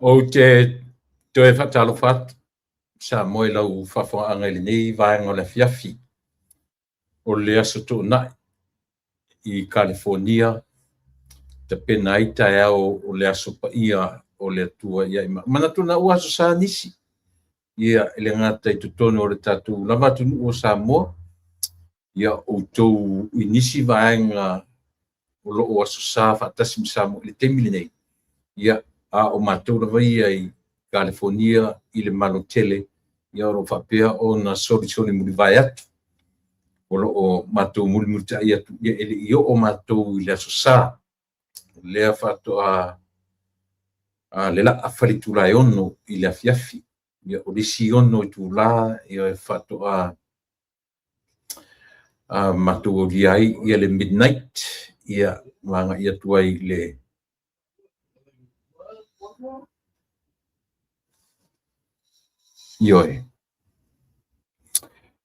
Ou te toe faatalofa atu Samoa i lau faafofogaaga i lenei vaega o le afiafi o le Aso Toonai i Kalifonia, tapena ai taeao o le Aso Paia o le Atua. Ia manatu na ua aso sa nisi, ia e le gata i totonu o le tatou lava atunuu o Samoa, ia outou i nisi vaega o lo o Aso Sa faatasi ma Samoa i le taimi lenei, ia, a o matou lava ia i Kalifonia i le Malo tele, ia o lo o faapea ona solisoli mulivae atu, o lo o matou mulimulitai atu, ia e le i oo matou i le Aso Sa, lea faatoa le laa le itula e 6 i le afiafi. Ia o le isi 6 itula ia faatoa matou aulia ai ia le midnight, ia ma agai atu ai i le ioe.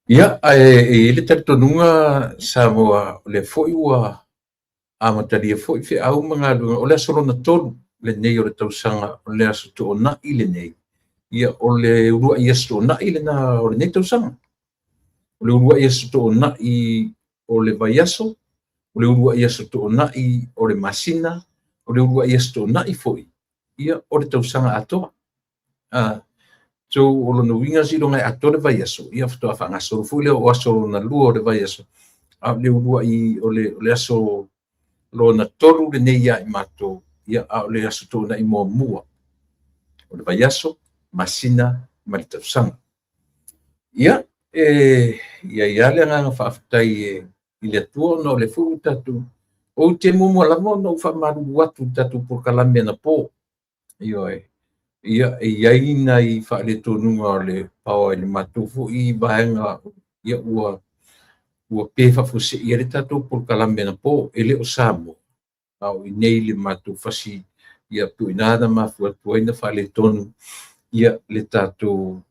Ia, ae e i ai le talitonuga Samoa, o lea foi ua amatalia foi feau ma galuega, o le aso lona 3 lenei o le tausaga, o le Aso Toonai lenei, ia o le uluai Aso Toonai lena o lenei tausaga. O le uluai Aso Toonai o le vaiaso, o le uluai Aso Toonai o le masina, o le uluai Aso Toonai foi, ia o le tausaga atoa. So o lona uiga seiloga e atoa le vaiaso, ia faatoa faagasolo foi lea o aso lona lua o le vaiaso, a o le uluai o le aso lona 3 lenei ia i matou, ia a o le Aso Toonai muamua o le vaiaso, masina ma le tausaga. Ia, e i ai lava le agaga faafetai i le Atua ona o le foi ua tatou. Ou te muamua lava ona ou faamalulu atu i le tatou polokalame anapo. Ioe. Ia, e i ai nai faaletonuga o le power i le matou foi vaega, ia ua pe faafuasei ai le tatou polokalame anapo. E le o Samoa, a o i inei le matou fasi, ia pei o i ina na mafua atu ai na faaletonu ia le tatou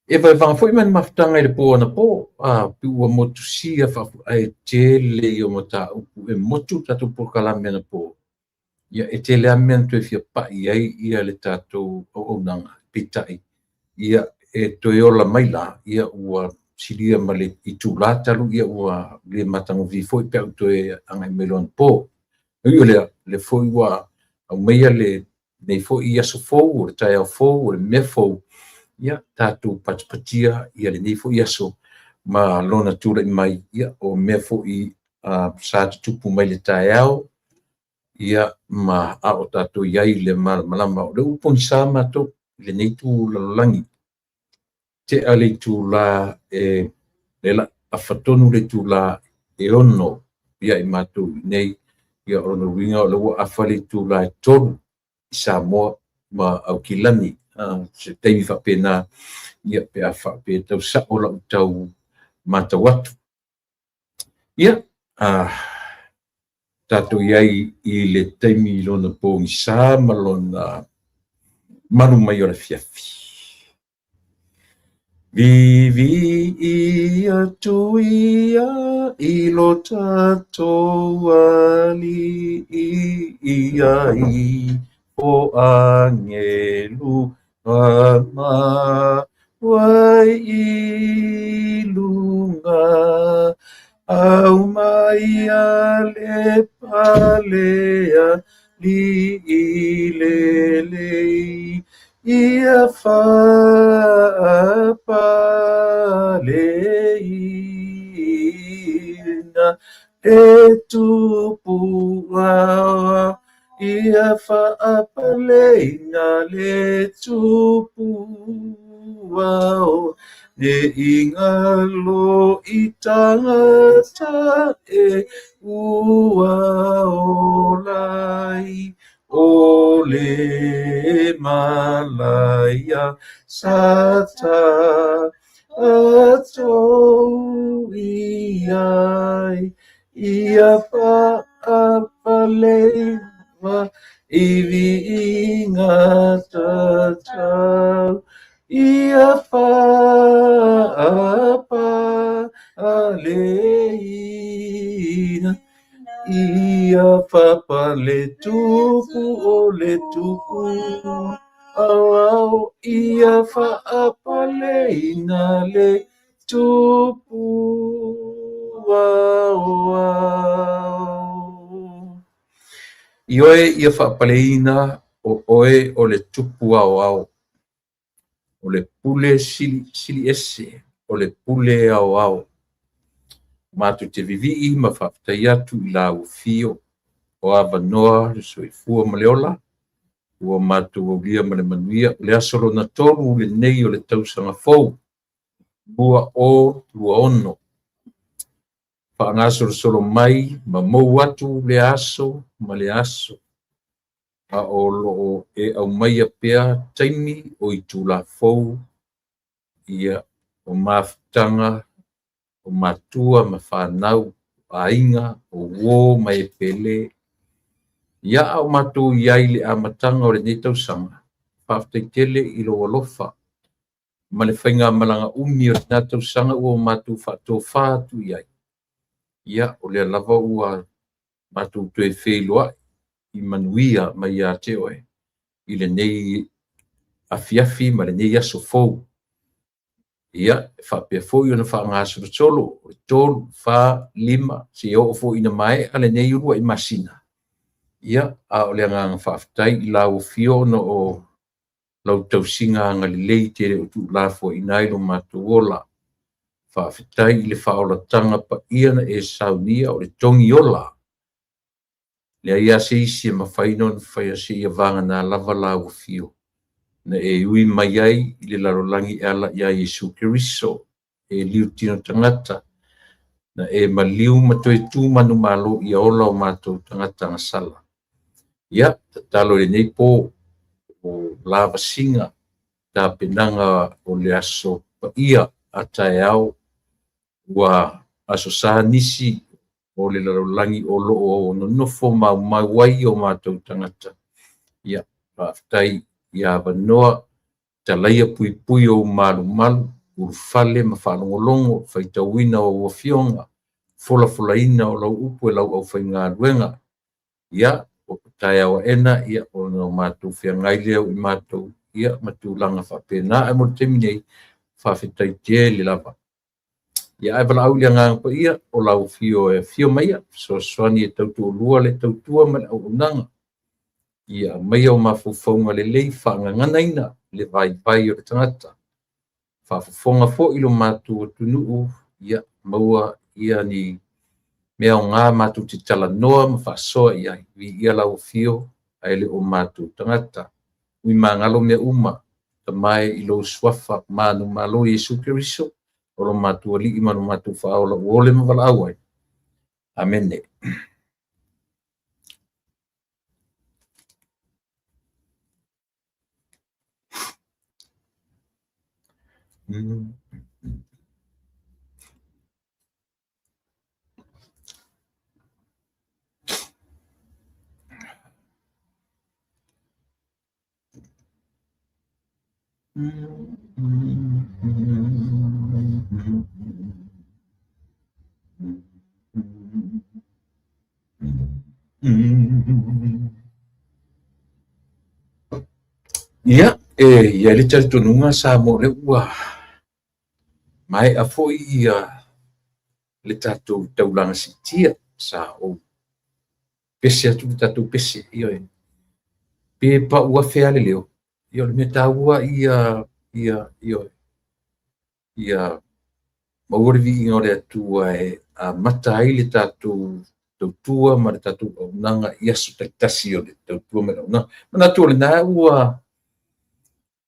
e vaevaga foi ma le mafutaga i le po anapo, pei ua motusia ae tele ia o mataupu e motu le tatou polokalame anapo. Ia e tele lava mea na toe fia pai ai ia le tatou auaunaga, peitai ia e toe ola mai la, ia ua silia ma le itula talu, ia ua le matagofie foi pe a ou toe agai mai loa anapo. Ui o lea, o lea foi ua aumaia lenei foi aso fou, o le taeao fou, o le mea fou, ia tatou patipatia ia lenei foi aso ma lona tulai mai, ia o mea foi sa tutupu mai le taeao, ia ma a o tatou i ai i le malamalama. O lea ua pogisa matou i lenei itu lalolagi, tea le itula e le afa tonu le itula e 6 ia i matou i nei, ia o lona uiga o lea ua afa le itula e 3 i Samoa ma Aukilani, se taimi faapena, ia pe a faapea tau sao lau tau matau atu. Ia, tatou i ai i le taimi lona pogisa ma lona malu mai o le afiafi. Viviia atu ia i lo tatou Alii ia i o angelu ma wai i lunga au mai a le palea li i le lei ia faapaleina e tupu aoa ia faapaleina le tupu ao ne i ngalo i tangata e ua olai o le malaia sa tatou i ai ia faapaleina i viiga tatau ia faapaleina ia faapale tupu o le le Tupu aoao, ia faapaleina le Tupu aoao. Ioe, ia faapaleina o oe o le Tupu aoao, o le pule sili ese, o le pule aoao. Matou te vivii ma faafetai atu i lau afio o avanoa le soifua ma le ola ua matou aulia ma le manuia o le aso lona 3 lenei o le tausaga fou 2026. Faagasolosolo mai ma mou atu le aso ma le aso, a o loo e aumaia pea taimi o itula fou, ia o mafutaga o matua ma fanau, aiga, o uo ma e pele. Ia a o matou i ai i le amataga o lenei tausaga, faafetai tele i lou alofa ma le faigamalaga umi o lena tausaga ua matou faatofa atu i ai. Ia o lea lava ua matou toe feiloai i manuia mai ia te oe i lenei afiafi ma lenei aso fou. Ia, e faapea foi ona faagasolosolo 3, 4, 5 seia oo foi ina maea lenei uluai masina. Ia, a o le agaga faafetai i lau afio ona o lau tausiga agalelei te le o tuulafoaiina ai lo matou ola. Faafetai i le faaolataga paia na e saunia o le togi ola. Leai lava se isi e mafai ona faia seia vagana lava lau afio na e ui mai ai i le lalolagi e ala ia Iesu Keriso, e liutino tagata, na e maliu ma toe tu manumalo ia ola o matou tagata gasala. Ia, tatalo i lenei po o lavasiga tapenaga o le aso paia a taeao, ua aso sa nisi o le lalolagi o lo o nonofo maumau ai o matou tagata. Ia, faafetai i avanoa talaia puipui o malumalu, ulufale ma faalogologo, faitauina o afioga, folafolaina o lau upu e lau aufaigaluega. Ia, o taeao aena, ia ona o matou feagai lea o matou, ia ma tulaga faapena. Ae mo le taimi nei, faafetai tele lava. Ia, ae valaau i le Agaga Paia o lau afio e afio maia, fesoasoani e tautoalua le tautua ma le auaunaga. Ia aumaia o mafaufauga lelei, faagaganaina le vaivai o le tagata. Faafofoga foi lo matou atunuu, ia maua ia ni mea aoga matou te talanoa ma faasoa i ai. Viia lau afio ae le o matou tagata. Ui magalo mea uma, tamae i lou suafa manumalo Iesu Keriso, o lo matou Alii ma lo matou Faaola ua ole ma valaau ai. Amene. Ia, e i ai le talitonuga Samoa o lea ua maea foi ia le tatou taulaga siitia sa ou pese atu le tatou pese, ioe, pe pau afe lava le leo. Ia o le mea taua ia ioe, ia maua le viiga o le Atua e amata ai le tatou tautua ma le tatou auaunaga i aso taitasi o le tautua ma le auaunaga. Manatu o lena ua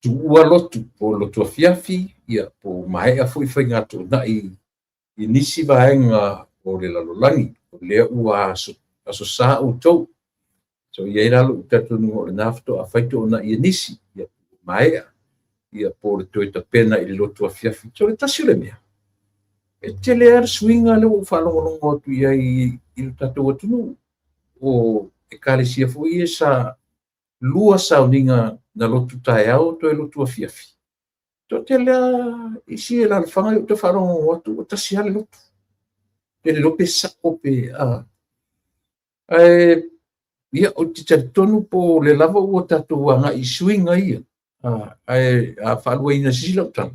tuua lotu po o lotu afiafi, ia po o maea foi faiga toonai i nisi vaega o le lalolagi, o lea ua aso sa outou. So i ai la lou talitonuga o lena faatoa fai toonai e nisi, ia maea, ia po o le toe tapena i le lotu afiafi. So le tasi o le mea, e tele lava le suiga lea ua ou faalogologo atu i ai i le tatou atunuu. O ekalesia foi ia sa lua sauniga na lotu taeao toe lotu afiafi. Toatele lava isi alaalafaga lea ou te faalogologo atu ua tasi lava le lotu. Pe le iloa pe sao pe ae Ia, ou te talitonu po o lea lava ua tatou agai i suiga ia, ae a faaluaina e se isi lau tala,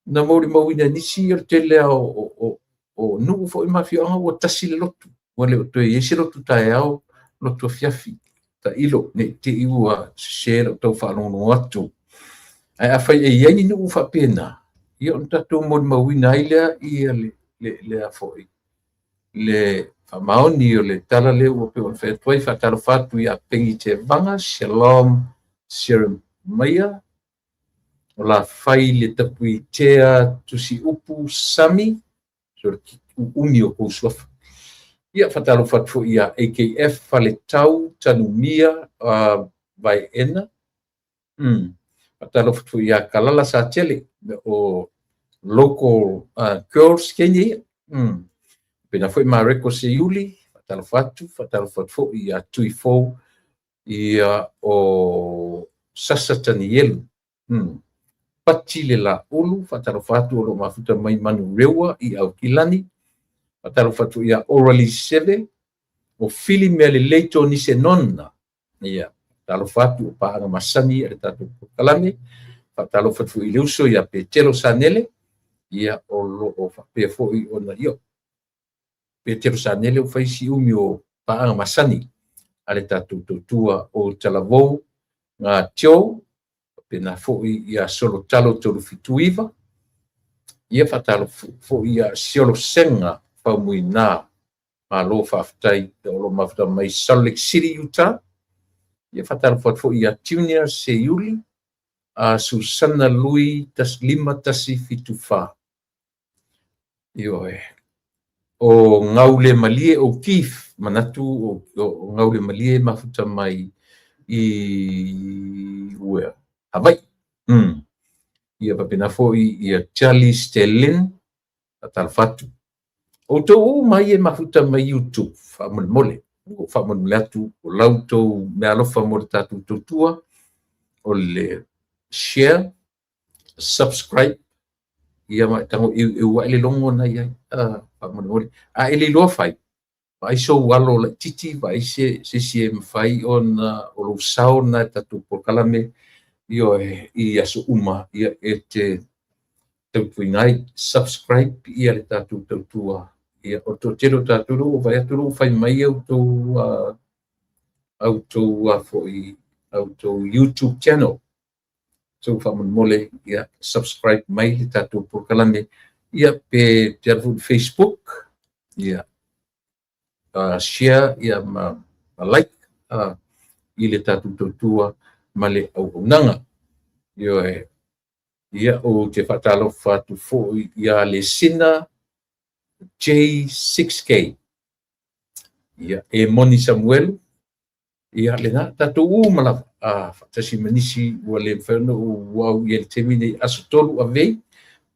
na molimauina e nisi o le tele lava o nuu foi ma afioaga ua tasi le lotu, ua le o toe i ai se lotu taeao, lotu afiafi. Tailo ne i te i ua sese lau tau faalogologo atu. Ae afai e i ai ni nuu faapena, ia ona tatou molimauina ai lea ia le a foi le faamaoni o le tala lea ua pei ona fai atu ai. Faatalofa atu ia Pegi Tevaga, Shalom Jeremiah, o la fai le Tapuitea Tusiupu Sami, so le uumi o kou suafa. Ia, faatalofa atu foi ia AKF Faletau Tanumia Vaeena. Faatalofa atu foi ia Kalala Satele o local girls keini ia. Pena foi Mareko Seiuli, faatalofa atu, faatalofa atu foi ia Tuifou ia o Sasa Tanielu. Pati le Laulu, faatalofa atu o lo o mafuta mai Manurewa i Aukilani. Faatalofa atu ia Orali Seve, o Fili Mea Lelei Toni Senona. Ia, faatalofa atu o paaga masani a le tatou polokalame. Faatalofa atu foi i le uso ia Petelo Sanele, ia o lo o faapea foi ona ia Petelo Sanele o fai si umi o paaga masani a le tatou tautua o Talavou ngā Tio, pena foi ia Solotalo 379, ia faatalofa foi ia Siolosenga Faumuina. Malo faafetai o lo o mafuta mai Salt Lake City, Utah. Ia faatalofa atu foi ia Junior Seiuli, a Susana Lui 5174. Ioe. O Gaule Malie o Keith, manatu o Gaule Malie mafuta mai i where? Hawaii. Ia faapena foi ia Charlie Stellin, faatalofa atu. Outou uma ia e mafuta mai YouTube, faamolemole. Ua ou faamolemole atu o la outou meaalofa mo le tatou tautua, o le share, subscribe, ia ma e tago eueu ae le logo na i ai. Faamolemole. A e le iloa fai, vaai sou alo laitiiti, vaai se isi e mafai ona o lou sao lena i le tatou polokalame, ioe, i aso uma, ia e te tautuaina ai. Subscribe ia le tatou tautua. Ia, o le toatele o tatou lea ua vaai atu o lea ua fai mai a outou foi outou YouTube channel. So faamolemole, ia subscribe mai le tatou polokalame, ia pe te alu foi i Facebook, ia share ia ma like i le tatou tautua ma le auaunaga. Ioe. Ia, ou te faatalofa atu foi ia Lesina J6K. Ia, e Moni Samuelu, ia lena, tatou uma lava, faatasi ma nisi ua le mafai ona ou au i ai i le taimi nei, aso 3 avei,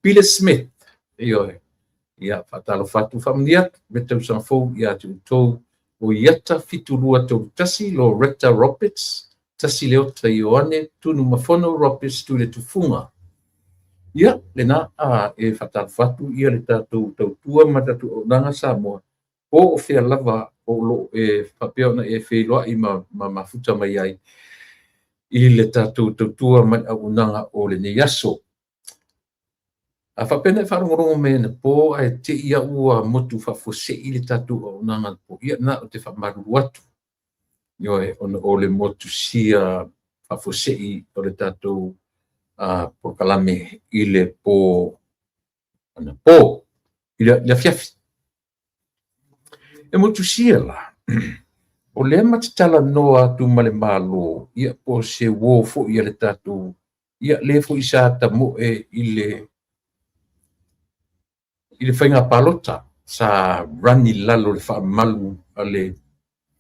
Peter Smith, ioe. Ia, faatalofa atu, faamanuia atu le tausaga fou ia te outou o Iata 7231, Loretta Roberts, Tasi Leota Ioane, Tunu Mafono Roberts Tule Tufuga. Ia, lena, e faatalofa atu ia le tatou tautua ma tatou auaunaga Samoa, po o fea lava o lo e faapea ona e feiloai ma mafuta mai ai i le tatou tautua ma le auaunaga o lenei aso. A faapea na e faalogologo mai anapo ae te i au ua motu faafuasei le tatou auaunaga anapo, ia na o te faamalulu atu. Ioe, ona o le motusia faafuasei o le tatou polokalame i le po anapo, i le afiafi. E motusia la, o lea ma te talanoa atu ma le Malo, ia po se uo foi a le tatou, ia le foi sa tamoe i le faiga palota, sa run i lalo le faamalu a le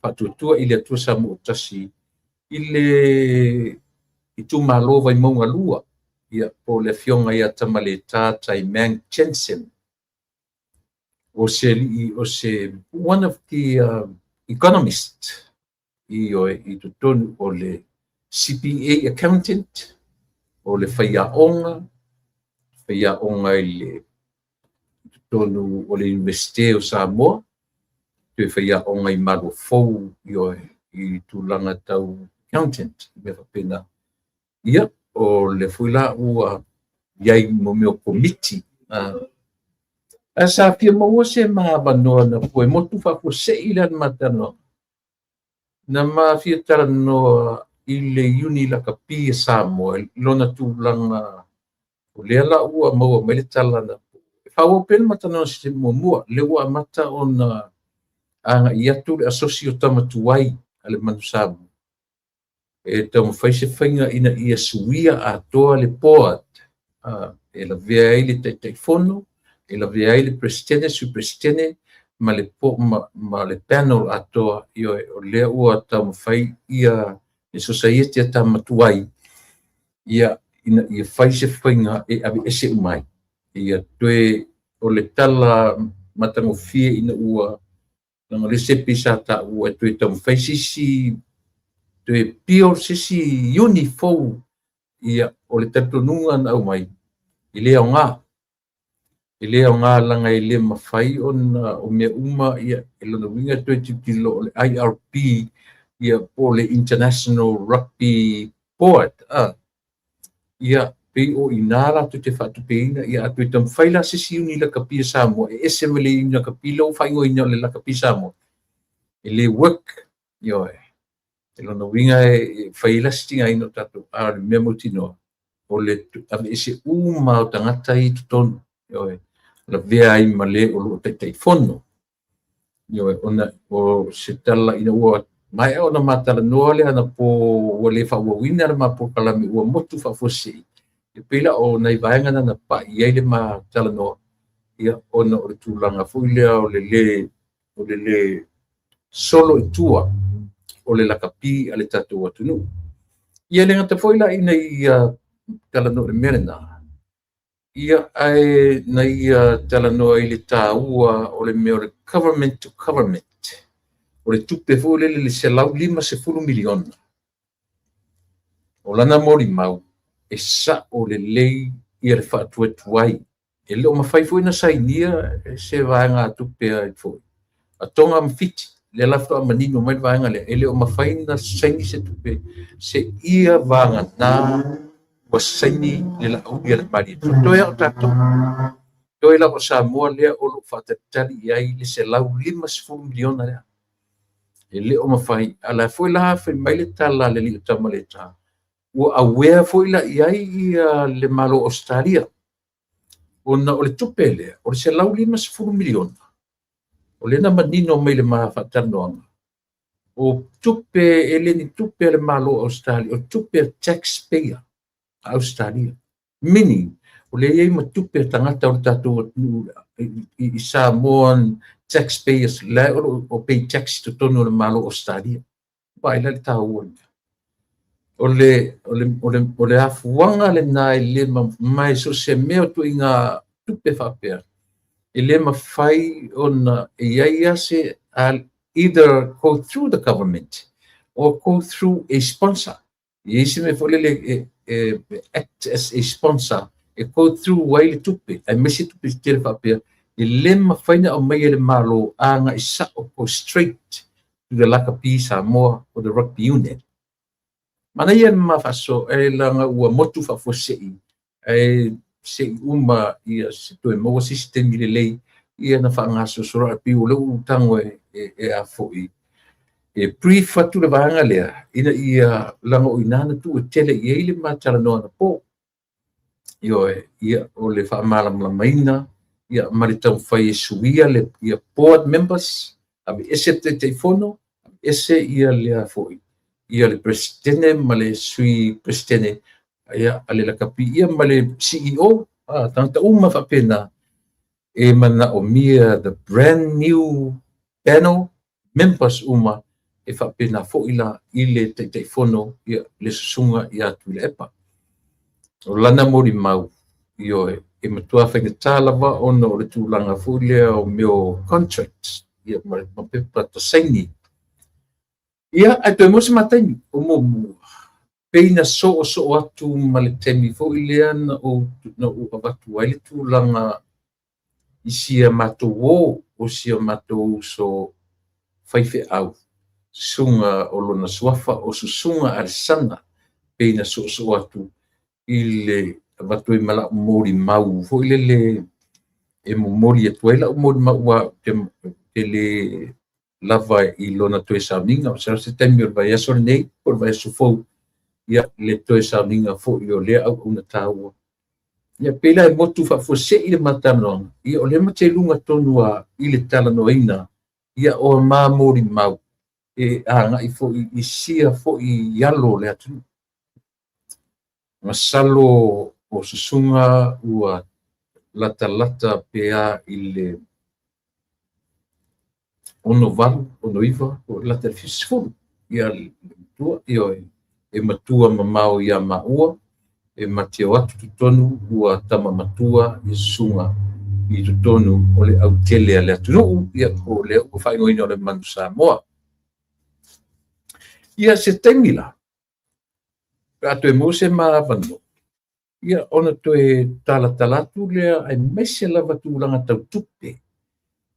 faatuatua i le Atua Samoa tasi i le itumalo Vaimauga 2, ia po le afioga ia Tamaleta Taimang Jensen. O se alii, o se one of the economist ioe, i totonu o le CPA accountant, o le faiaoga i le totonu o le Universite o Samoa, toe faiaoga i Maluafou, ioe, i tulaga tau accountant, mea faapena. Ia, o lea foi la ua i ai mo mea o komiti. Ae sa fia maua se ma avanoa na pue motu faafuasei le ma talanoa. Na ma fia talanoa i le Iuni Lakapi a Samoa, lona tulaga o lea la ua maua mai le tala na faaauau pea le ma talanoa se muamua, lea ua amata ona agai atu le asosi o tama tuai a le Manu Samoa e taumafai se faiga ina ia suia atoa le board, e lavea ai le Taitaifono, e lavea ai le Peresetene, Sui Peresetene ma le ma le panel atoa. Ioe, o lea ua taumafai ia le sosaiete a tama tuai ia ina ia fai se faiga e aveese uma ai. Ia toe o le tala matagofie ina ua leaga o le isi pei sa taua e toe taumafai se isi toe pio se isi iuni fou. Ia, o le talitonuga na aumai e le aoga. E le aoga leaga e le mafai ona o mea uma ia e lona uiga toe tilotilo o le IRB ia po o le International Rugby Board ia pei o i ina latou te faatupeina. Ia a toe taumafai la se isi iuni lakapi a Samoa e ese ma le iuni lakapi lea ua faaigoaina o le Lakapi Samoa, e le work. Ioe, e lona uiga e fai ai la se tigaina o tatou, a o le mea mautinoa o le aveese uma o tagata i totonu. Ioe, lavea ai ma le o loo Taitaifono. Ioe, ona o se tala ina ua maea ona matalanoa le anapo ua le faaauauina le ma polokalame ua motu faafuasei, e pei la o nai vaega na pai i ai le ma talanoa, ia ona o le tulaga foi lea o le le solo i tua o le lakapi a le tatou atunuu. Ia le gata foi la ina ia talanoa i le mea lena, ia ae na ia talanoa i le taua o le mea o le government to government, o le tupe foi lele le $150 miliona. O lana molimau e sao lelei ia le faatuatuai, e le o mafai foi ona sainia se vaega tupe ai foi a Tonga ma Fiti. Lea la faatoa manino mai le vaega lea, e le o mafai ona saini se tupe se ia vagana ua saini le Laauli a le Malietoa. Toe o tatou, toe lava o Samoa lea o loo faatalitali i ai le $150 miliona lea. E le o mafai a la foi la fai mai le tala a le alii o Tamaleta ua aware foi la i ai ia le Malo o Ausetalia, ona o le tupe lea o le $150 miliona. O lea na manino mai le ma faatalanoaga, o tupe e le ni tupe a le Malo o Ausetalia, o tupe a taxpayer a Ausetalia, meaning o lea e i ai ma tupe a tagata o le tatou atunuu i Samoan taxpayers la o lo o pay tax totonu o le Malo o Ausetalia. Vaai la le taua o le afuaga lena e le mai so se mea o tuiga tupe faapea e le mafai ona e i ai lava se either go through the government or go through a sponsor. E i ai se mea foi lele e act as a sponsor e go through ai le tupe, aemaise tupe tele faapea e le mafai ona aumaia e le Malo agai sao, go straight to the Lakapi Samoa or the rugby union. Manaia ma faaso e laga ua motu faafuasei ae se i uma ia se toe maua se isi taimi lelei ia na faagasosolo ae pei o lea ua tago e a foi e brief atu le vaega lea ina ia laga o i ina na tuu e tele i ai le matalanoa na po. Ioe, ia o le faamalamalamaina ia ma le taumafai e suia le ia board members, aveese le Taitaifono, ese ia lea foi ia le Peresetene ma le Sui Peresetene ia a le Lakapi ia ma le CEO, tagata uma faapena e manaomia the brand new panel members uma e faapena foi la i le Taitaifono ia le susuga ia Tuilaepa. O lana molimau, ioe, e matua faigata lava ona o le tulaga foi lea o mea o contracts ia ma pepa tasaini. Ia, ae toe maua se ma taimi o muamua pei na soosoo atu ma le taimi foi lea na ou avatu ai le tulaga i sia matou o si a matou uso faifeau. Susuga o lona suafa o Susuga Alesana, pei na soosoo atu i le avatu ai ma lau molimau foi lele e momoli atu ai lau molimau aua ou te le lava i lona toe sauniga. Masalo se taimi o le vaiaso lenei po o le vaiaso fou, ia le toe sauniga foi o lea auauna taua. Ia pei la e motu faafuasei le ma talanoaga, ia o lea ma te luga tonu lava i le talanoaina ia o ma molimau e agai foi i sia foi alo o le atunuu. Masalo o susuga ua latalata pe a i le 68, 69, po o lata i le 70 ia le matua, ioe, e matua mamao ia maua, e ma te o atu totonu ua tama matua ia susuga i totonu o le autele a le atunuu, ia po o lea ua faaigoaina o le Manu Samoa. Ia se taimi la, pe a toe maua se ma avanoa, ia ona toe talatala atu lea aemaise lava tulaga tau tupe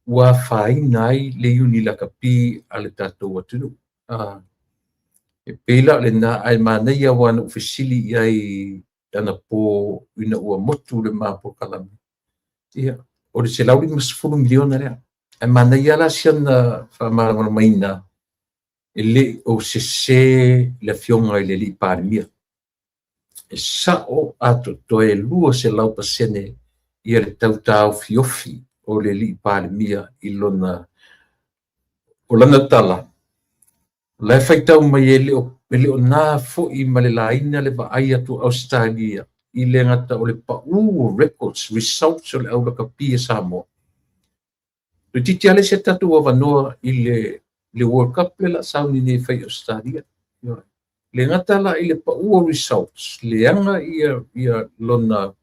ua afaina ai le iuni lakapi a le tatou atunuu. E pei la o lena, ae manaia aua na ou fesili i ai anapo ina ua motu le ma polokalame, ia, o le $150 miliona lea. Ae manaia la si ana faamalamalamaina e le o sese le Afioga i le alii Palemia. E sao atoatoa e 200% ia le tau taofiofi o le alii Palemia i lona o lana tala, o la e faitau mai e le o na foi ma le laina le vaai atu a Ausetalia i le gata o le pau o records, results o le au lakapi a Samoa. Toeitiiti lava le isi a tatou avanoa i le World Cup lea o le a sauni nei e fai i Ausetalia. Le gata la i le pau o results, leaga ia lona.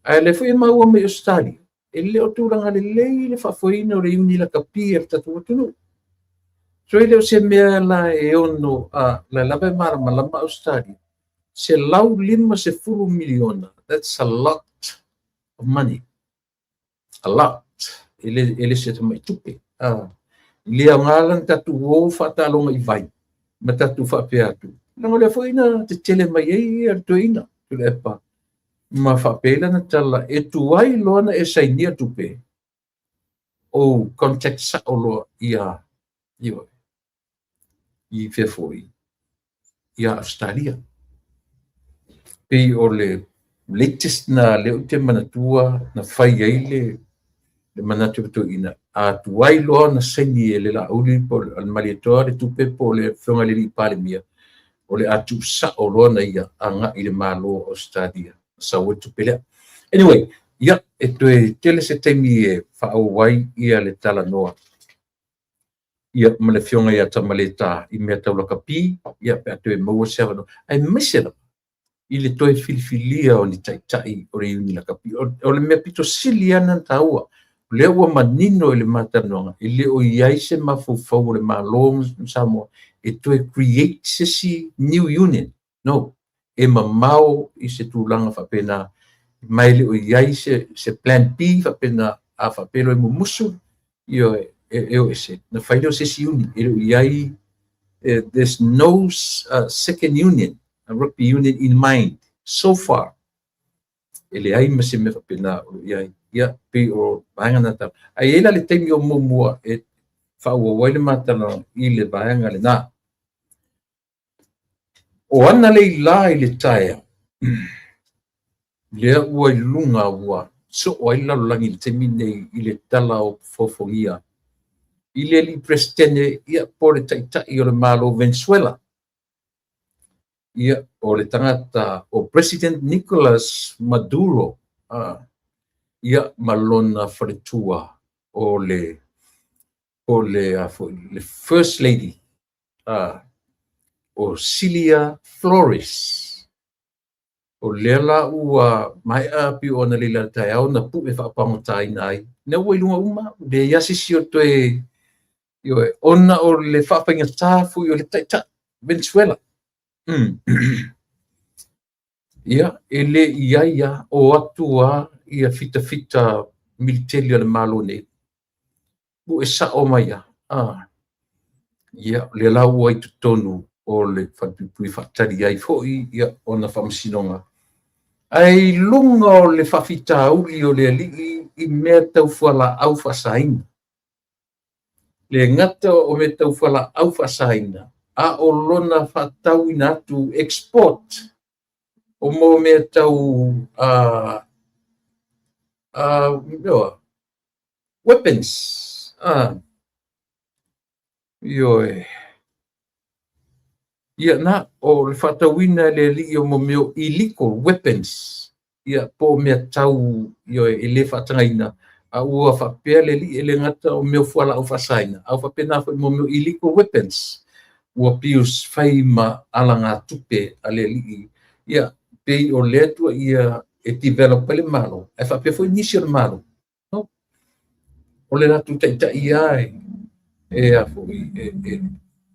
Ae o lea foi e maua mai Ausetalia, e le o tulaga lelei le faafoeina o le iuni lakapi a le tatou atunuu. So e le o se mea la e ono, la lava e malamalama Ausetalia, $150 miliona, that's a lot of money. A lot. E le se tamai tupe. E le aoga la ona tatou o faataaloga i vai ma tatou faapea atu. Leaga o lea foi na tetele mai ai le toeaina, Tuilaepa, ma faapea ai lana tala, e tuai loa ona e sainia tupe, ou contact sao loa ia, ioe, i fea foi, ia Ausetalia. Pei o le latest na lea ou te manatua na fai ai le manatu o le toeaina, a tuai loa ona saini e le Laauli po o le Malietoa le tupe po o le Afioga i le alii Palemia, o le a tuusao loa na ia agai i le Malo o Ausetalia sau ai le tupe lea. Anyway, ia, e toe tele se taimi e faaauau ai ia le talanoa ia ma le Afioga ia Tamaleta i mea tau lakapi, ia pe a toe maua se avanoa, aemaise lava i le toe filifilia o ni taitai o le iuni lakapi. O le mea pito sili lava lena ona taua, o lea ua manino i le ma talanoaga, e le o i ai se mafaufau o le Malo o Samoa e toe create se isi new union. No, e mamao i se tulaga faapena, ma e le o i ai se plan B faapena, a faapea loa e mumusu, ioe, e o ese, na fai lea o se isi union. E le o i ai, there's no second union, a rugby union in mind so far. E leai ma se mea faapena o lo o i ai. Ia, pei o vaega na tau. Ae i ai la le taimi o muamua e faaauau ai le ma talanoaga i le vaega lena. O ana leila i le taeao, lea ua i luga ua soo ai le lalolagi i le taimi lenei i le tala o fofogia i le alii Peresetene, ia, po o le taitai o le Malo o Venezuela. Ia, o le tagata o President Nicolas Maduro, ia, ma lona faletua o le o le a foi le First Lady, o Cilia Flores. O lea la ua maea pei o analeila i le taeao na pue faapagataina ai. Ina ua i luga uma, leai lava se isi o toe, ioe, ona o le faafaigata foi o le taitai Venezuela. Ia, e le i ai lava, o atu lava ia fitafita militeli a le Malo nei, pue sao mai lava. Ia, o lea la ua i totonu o le falepuipui e faatali ai foi ia ona faamasinoga. Ae i luga o le faafitauli o le alii i mea tau fualaau faasaina. Le gata o mea tau fualaau faasaina, a o lona faatauina atu, export o mo mea tau weapons. Ioe. Ia na, o le faatauina e le alii o mo mea o illegal weapons, ia po o mea tau, ioe, e le faatagaina, a ua faapea le alii e le gata o mea o fualaau faasaina, a ua faapena foi mo mea o illegal weapons, ua pius fai ma alagatupe a le alii, ia pei o lea tua ia e develop ai le Malo, ae faapea foi nisi o le Malo. No. O le latou taitai ia e a foi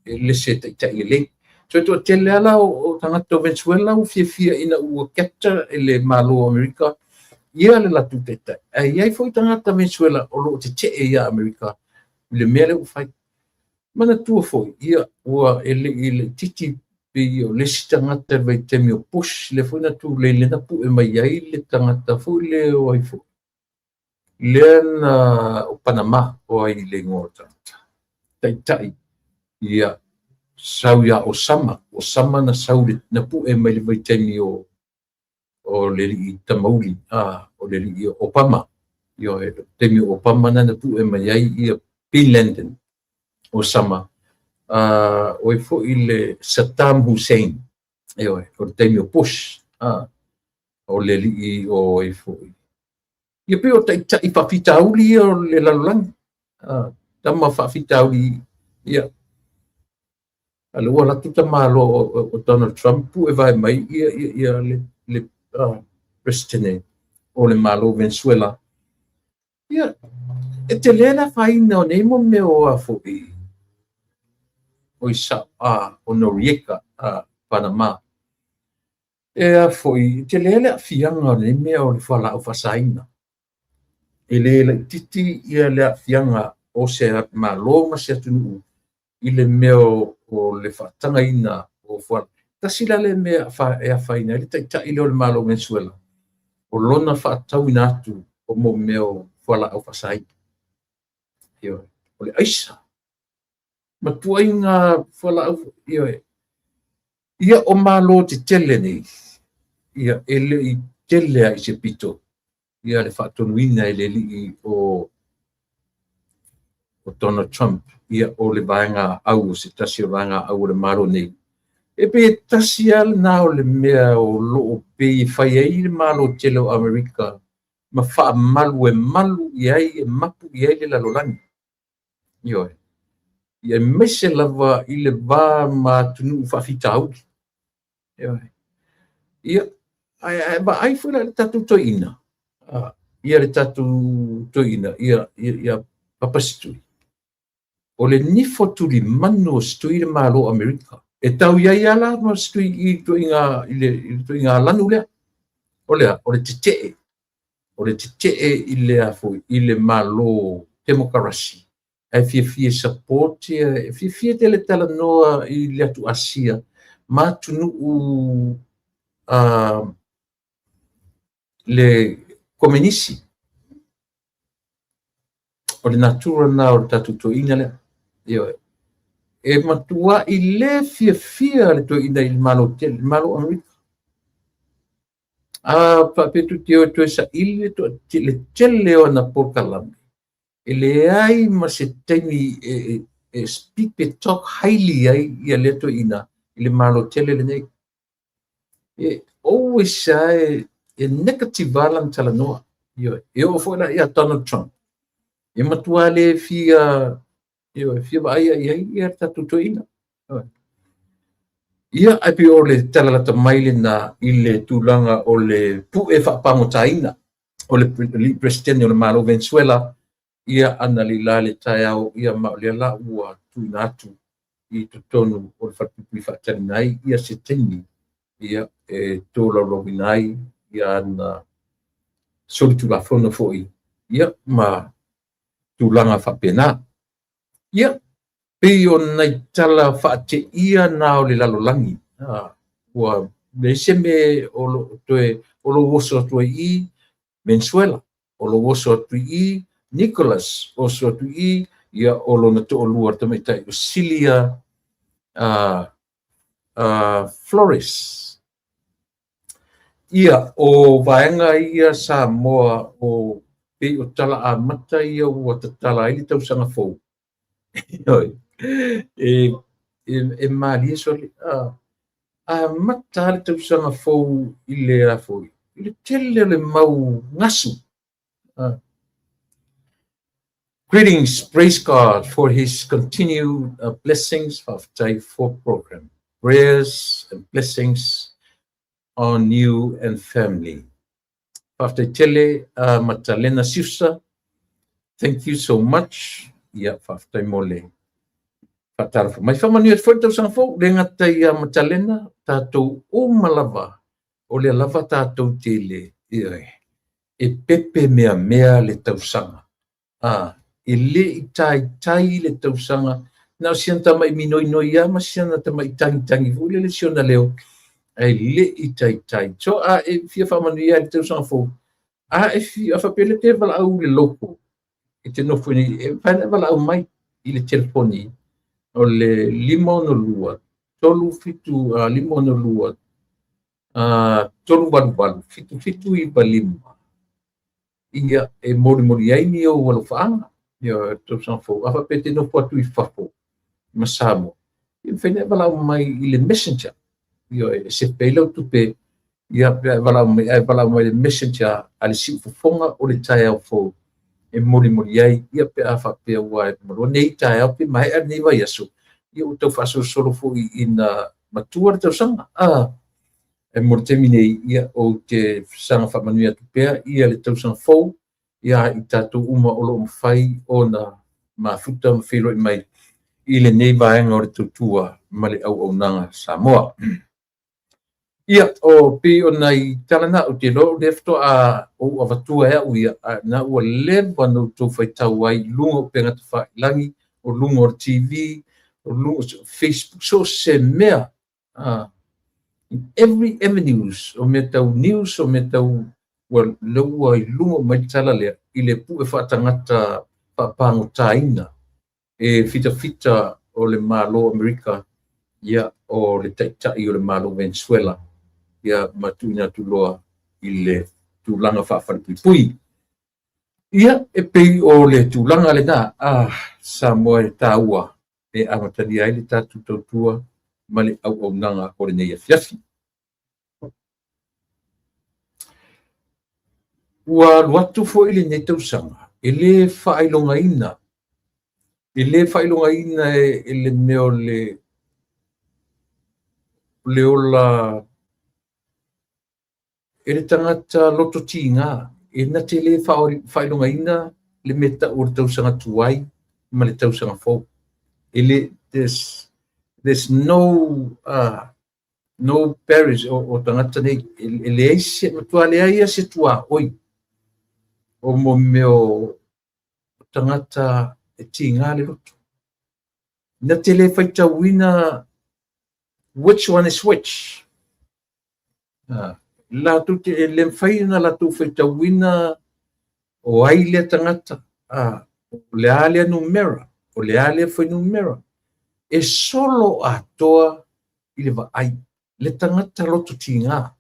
e le se taitai lelei. So e toatele lava la o tagata o Venezuela ua fiafia ina ua capture e le Malo o Amerika ia le latou taitai. Ae i ai foi tagata Venezuela o lo o tetee ia Amerika i le mea lea ua fai. Manatua foi, ia ua e le i laitiiti pei o le isi tagata i le vaitaimi o Bush, lea foi na tulei lea na pue mai ai le tagata foi lea o ai foi, lea na o Panama, o ai le igoa o le tagata taitai, ia sau ia Osama, Osama na sau na pue mai le vaitaimi o le alii Tamauli, o le alii Obama. Ioe, taimi o Obama na pue mai ai ia Bin Laden, Osama, o ai foi le Saddam Hussein, ioe, o le taimi o Bush, o le alii o ai foi. Ia pei o taitai faafitauli ia o le lalolagi, tama faafitauli, ia. A le ua alu atu tamaloa o Donald Trump pue vae mai ia le president o le Malo Venezuela. Ia, e tele le afaina o nei mo mea o a foi o Isao, o Noriega, Panama. E a foi, e tele le aafiaga o nei mea o le fualaau faasaina. E le laitiiti ia le aafiaga o se Malo ma se atunuu i le mea o le faatagaina o fualaau. Tasi la le mea e afaina ai le taitai lea o le Malo o Venezuela, o lona faatauina atu o mo mea o fualaau faasaina. Ioe, o le aisa. Matuaiga fualaau, ioe. Ia o Malo tetele nei, ia e le i tele ai se pito ia le faatonuina e le alii o Donald Trump, ia o le vaega au, o se tasi o vaega au o le Malo nei. E pei e tasi lava lena o le mea o loo pei e fai ai le Malo tele o Amerika ma faamalu e malu i ai, e mapu i ai le lalolagi. Ioe. Ia aemaise lava i le va ma atunuu faafitauli. Ioe. Ia, ae vaai foi la i le tatou toeaina, ia le tatou toeaina, ia Papa Setui. O le nifo tulimanu o Setui le Malo o Amerika. E tau i ai ala ma Setui i le ituaiga lanu lea. O lea, o le tetee. O le tetee i le a foi, i le Malo Temokarasi. Ae fiafia support, e fiafia tele talanoa i le atu Asia ma atunuu le komenisi. O le natura na o le tatou toeaina lea. Ioe. E matua i le fiafia le toeaina i le Malo tele, le Malo o Amerika. A faapea tu te o toe saili le tele o ana polokalame, e leai ma se taimi e speak e talk highly ai ia lea toeaina i le Malo tele lenei. E always e negative lana talanoa. Ioe. E oo foi la ia Donald Trump. E matua le fia, ioe, fia vaai ai ia tatou toeaina. Ia, ae pei o le talalata mai lena i le tulaga o le pue faapagotaina o le president o le Malo Venezuela, ia ana leila le taeao, ia ma o lea la ua tuuina atu i totonu o le falepuipui faatalina ai ia se taimi, ia e tolaulauina ai ia ana solitulafono foi, ia ma tulaga faapena. Ia, Pei o nai tala faateia na o le lalolagi, ua leai se mea o lo o toe o lou oso atu ai i Venezuela, o lou oso atu i Nicolas, oso atu i ia o lona toalua le tamaitai o Cilia Flores. Ia, o vaega ia Samoa o pei o tala amata ia ua tatala ai le tausaga fou. E malie sole, amata le tausaga fou i le afoi, i le tele o le mau gasu. Greetings, praise God for his continued blessings faafetai for program. Prayers and blessings on you and family. Faafetai tele Matalena Siusa. Thank you so much. Ia, faafetai mo le faatalofa mai. Faamanuia atu foi le tausaga fou, le gata ia Matalena, tatou uma lava, o lea lava tatou te le, e pepe mea mea le tausaga. E le i taitai le tausaga, na o siana tamai minoinoi ia ma siana tamai tagitagi foi lele si ona leo, ae le i taitai. So a e fia faamanuia le tausaga fou, a e fia faapea le te valaau i le local, e te nofo nei, e mafai ona e valaau mai i le telefoni o le 562 37 562 388 7795. Ia, e molimoli ai ni ou alofaaga ia tausaga fou. A faapea e te nofo atu i fafo ma Samoa, ia mafai ona e valaau mai i le Messenger. Ia, e sefe ai lau tupe, ia pe e valaau mai, ae valaau mai le Messenger a le Siufofoga o le taeao fou e molimoli ai, ia pe a faapea ua malua nei taeao pe maea lenei vaiaso, ia ua tau faasolosolo foi ina matua le tausaga. E mo le taimi nei, ia ou te saga faamanuia atu pea ia le tausaga fou ia i tatou uma o lo o mafai ona mafuta ma feiloai mai i lenei vaega o le tautua ma le auaunaga Samoa. Ia, o pei o nai tala na, ou te iloa o lea faatoa ou avatua e au ia, a na ua leva ona outou faitau ai i luga o upega tafailagi, o luga o le TV, o luga o Facebook, so o se mea, in every avenues, o mea tau news, o mea tau ua lea ua i luga mai le tala lea i le pue faatagata faapagotaina e fitafita o le Malo o Amerika, ia o le taitai o le Malo Venezuela, ia ma tuuina atu loa i le tulaga faafalepuipui. Ia, e pei o le tulaga lena a Samoa e taua e amatalia ai le tatou tautua ma le auaunaga o lenei afiafi. Ua alu atu foi lenei tausaga e le faailogaina, e le faailogaina e le mea o le ola e le tagata loto tiga, e na te le faailogaina le mea tau o le tausaga tuai ma le tausaga fou. E le, there's no barriers o tagata nei, e leai se matua leai se tuaoi o mo mea o tagata e tiga le loto. Na te le faitauina which one is which. Latou te e le mafai ona latou faitauina o ai lea tagata, o le a lea numera, o le a lea fuainumera. E solo atoa i le vaai, le tagata loto tiga.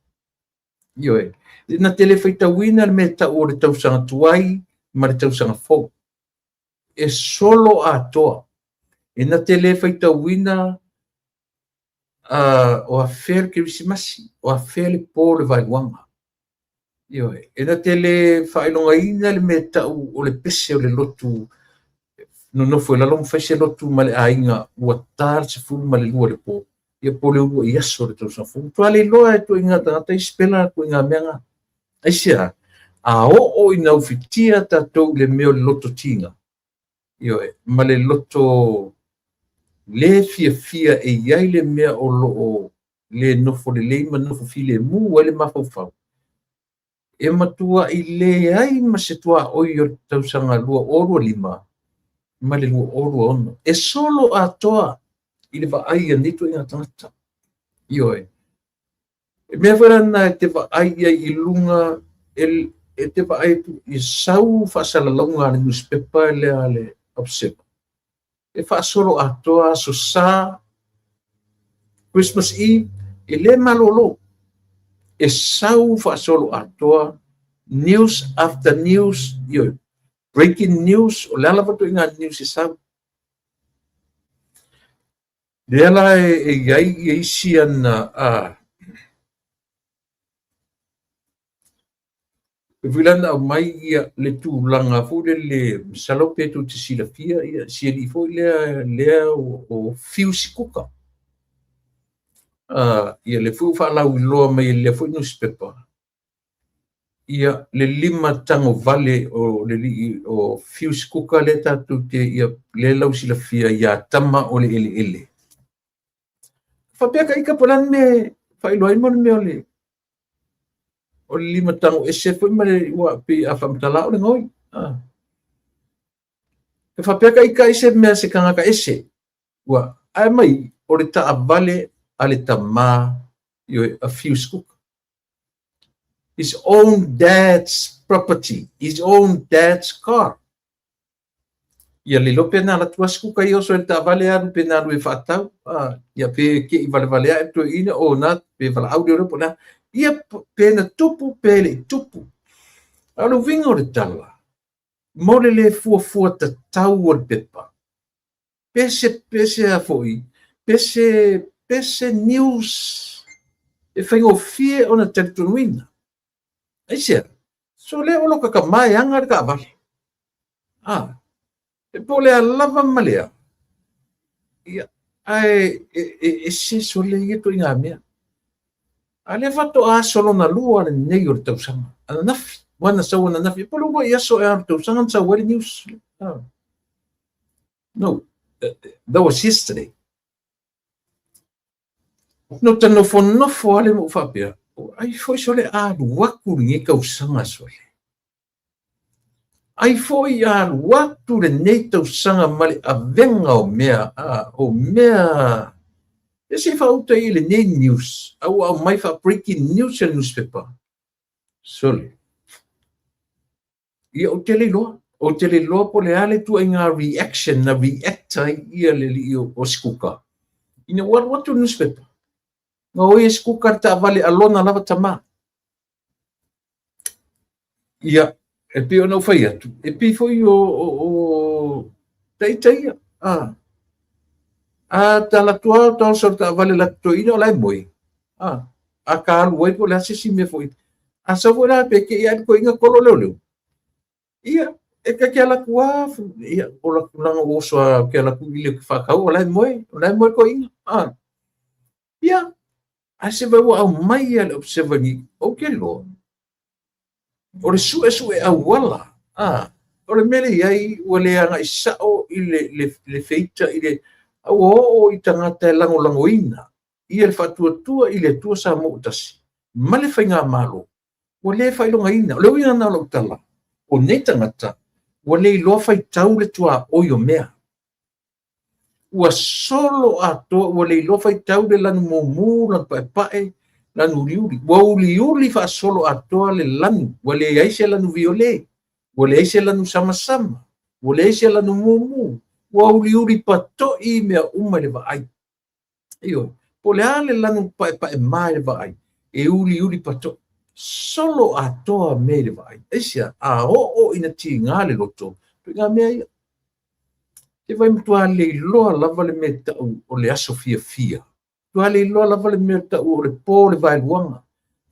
Ioe, na te le faitauina le mea tau o le tausaga tuai ma le tausaga fou. E solo atoa. E na te le faitauina o afea le Kerisimasi, o afea le pō le vaeluaga. Ioe, e na te le faailogaina le mea tau o le pese o le lotu nonofo i lalo ma fai se lotu ma le aiga ua ta le 12 le pō, ia po le uluai aso o le tausaga fou. Matua le iloa e ituaiga tagata i sipela ituaiga mea na. Aisea, a oo ina ufitia tatou i le mea o le loto tiga, ioe, ma le loto le fiafia e iai le mea o lo o le nofo lelei ma nofo filemu ai le mafaufau, e matuai leai ma se tuaoi o le tausaga 2025. ma le 2026. E solo atoa i le vaai a nei ituaiga tagata. Ioe. E mea foi lana e te vaai i ai i luga, e te vaai atu i sau faasalalauga a le newspaper lea a le Observer. E faasolo atoa Aso Sa, Christmas Eve, e le malolo. E sau faasolo atoa news after news, ioe, breaking news, o le a lava ituaiga news e sau. Lea la e i ai ia isi ana a e foi la na aumai ia le tulaga foi lele, masalo pe tou te silafia ia si alii foi lea o Fiu Sikuka. Ia lea foi ua faalauiloa mai e lea foi newspaper ia le lima tagovale o le alii o Fiu Sikuka lea tatou te ia lea lau silafia ia tama o le eleele. Faapea ka ita po o le a le mea e faailoa ai mo le mea o le o le lima tago ese foi ma le ua pei a faamatala o le gaoi. E faapea ka ita ai se mea se tagata ese. Ua ae mai o le taavale a le tamā ioe a Fiu Sikuka. His own dad's property, his own dad's car. Ia le iloa pe na alu atu a Sikuka ia oso i le taavale alu pe na alu e faatau, ia pe ke i valevale ae toeaina o na pe valaau leoleo po o le a. Ia pe na tupu pe le i tupu. A o le uiga o le tala, mo le le fuafua tatau o le pepa, pe se pe se a foi, pe se pe se news e faigofie ona talitonuina. Aisea? So lea o lota tama e aga le taavale. A, e po o le a lava ma le a. Ia, ae e, e, ese sole ia ituaiga mea. A lea faatoa aso lona lua lenei o le tausaga, ananafi, ua na sau ananafi, e po o le uluai aso ea o le tausaga na sau ai le news. Ah. No, that was yesterday. Na ta nofonofo lava lea ma ou faapea, ai foi sole a alu atu lenei tausaga sole. Ai foi a alu atu lenei tausaga ma le avega o mea, a, o mea e se i faauta i lenei news, a ua aumai faa-breaking news e le newspaper. Sole. Ia, ou te le iloa. Ou te le iloa po o le a le ituaiga reaction na react ai ia le alii o Sikuka ina ua alu atu le newspaper. Na oi e Sikuka le taavale a lona lava tama. Ia, e pei ona ou fai atu, e pei foi o taita ia. A, a ta alu atu lava ta oso i le taavale la toeaina o la e moe. A, a ka alu ai po o le a se isi mea foi. A sau foi la pe te i ae le toeaina kolo leoleo. Ia, e ta te alu atu lava, ia, o la tulaga ua oso lava ou te alu atu i le faatau o la e moe, o la e moe toeaina. A, ia, ae se vai ua aumai ia le Observer ni, ou te iloa, o le suesue auala, a, o le mea lea e i ai ua le agai sao i le feita i le, a ua oo i tagata e lagolagoina ia le faatuatua i le Atua Samoa ua tasi ma le Faigamalo, ua le faailogaina. O le uiga lena o lau tala, o nei tagata ua le iloa faitau le tuaoi o mea. Ua solo atoa, ua le iloa faitau le lanu mumu, lanu paepae, lanu uliuli. Ua uliuli faasolo atoa le lanu, ua leai se lanu viole, ua leai se lanu samasama, ua leai se lanu mumu, ua uliuli patoʻi mea uma i le vaai. Ioe, po o le a le lanu paepae ma i le vaai, e uliuli patoʻi. Solo atoa mea i le vaai. Aisea? A oo ina tiga le loto, ituaiga mea ia. Te vai matua le iloa lava le mea tau o le aso fiafia. Matua le iloa lava le mea tau o le pō o le vaeluaga.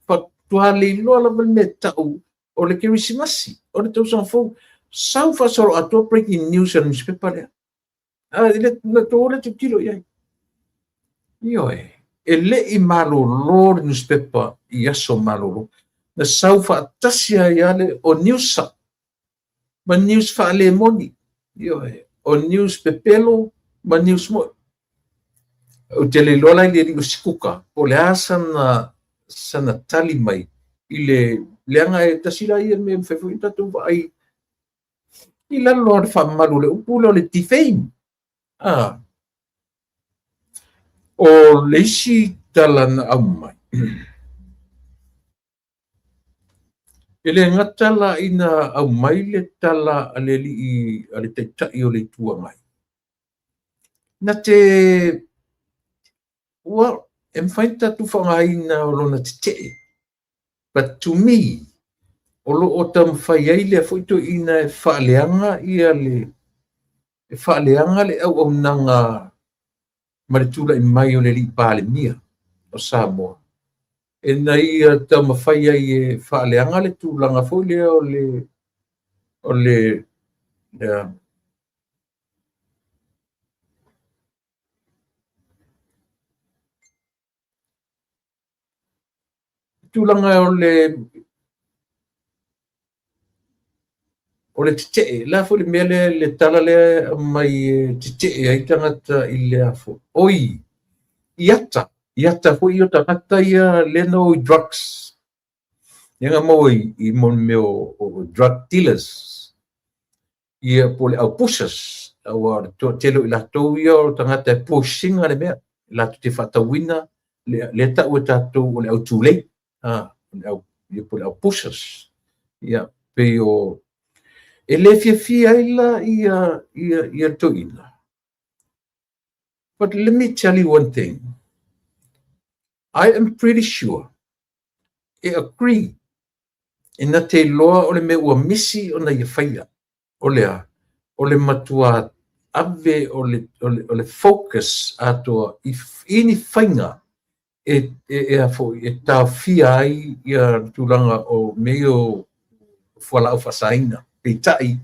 Matua le iloa lava le mea tau o le Kerisimasi, o le tausaga fou. Sau faasolo atoa breaking news a le newspaper lea. A le na tou le tilotilo i ai. Ioe, e le i malolo le newspaper i aso malolo. Na sau faatasi ai lava le o news sao ma news faalemoni. Ioe, o news pepelo ma news moi. Ou te le iloa la i le alii o Sikuka po o le a sana tali mai i le leaga e tasi la ia mea e mafai foi ona tatou vaai. I lalo o le faamamalu o le upu lea o le defame. A. O le isi tala na aumai, e le gata la ina aumai le tala a le alii, a le Taitai o le Itu Agai, na te, ua, e mafai ona tatou faaaogaina o lona tetee, but to me, o lo o taumafai ai lea foi toeaina e faaleaga ia le, e faaleaga le auaunaga ma le tulai mai o le alii Palemia o Samoa, ina ia taumafai ai e faaleaga le tulaga foi lea o le, o le, le tulaga o le o le tetee, la foi le mea lea, le tala lea e aumai e tetee ai tagata i le afo. Oi, i ata, i ata foi o tagata ia lea na o i drugs. Lea na maua i mo mea o drug dealers. Ia po le au pushers. Aua o le toatele o i latou ia o tagata e push ina le mea. Latou te faatauina, lea tau e tatou o le au tulei. A, o le au, ia po o le au pushers. Ia, pei o, e le fiafia ai la ia, ia, ia le toeaina. But let me tell you one thing. I am pretty sure e agree e na te iloa o le mea ua misi ona ia faia. O le a? O le matua ave o le, o le, o le focus atoa i, i ni faiga e, e, e, a foi, e taofia ai ia le tulaga o mea ia o fualaau faasaina. Peitai,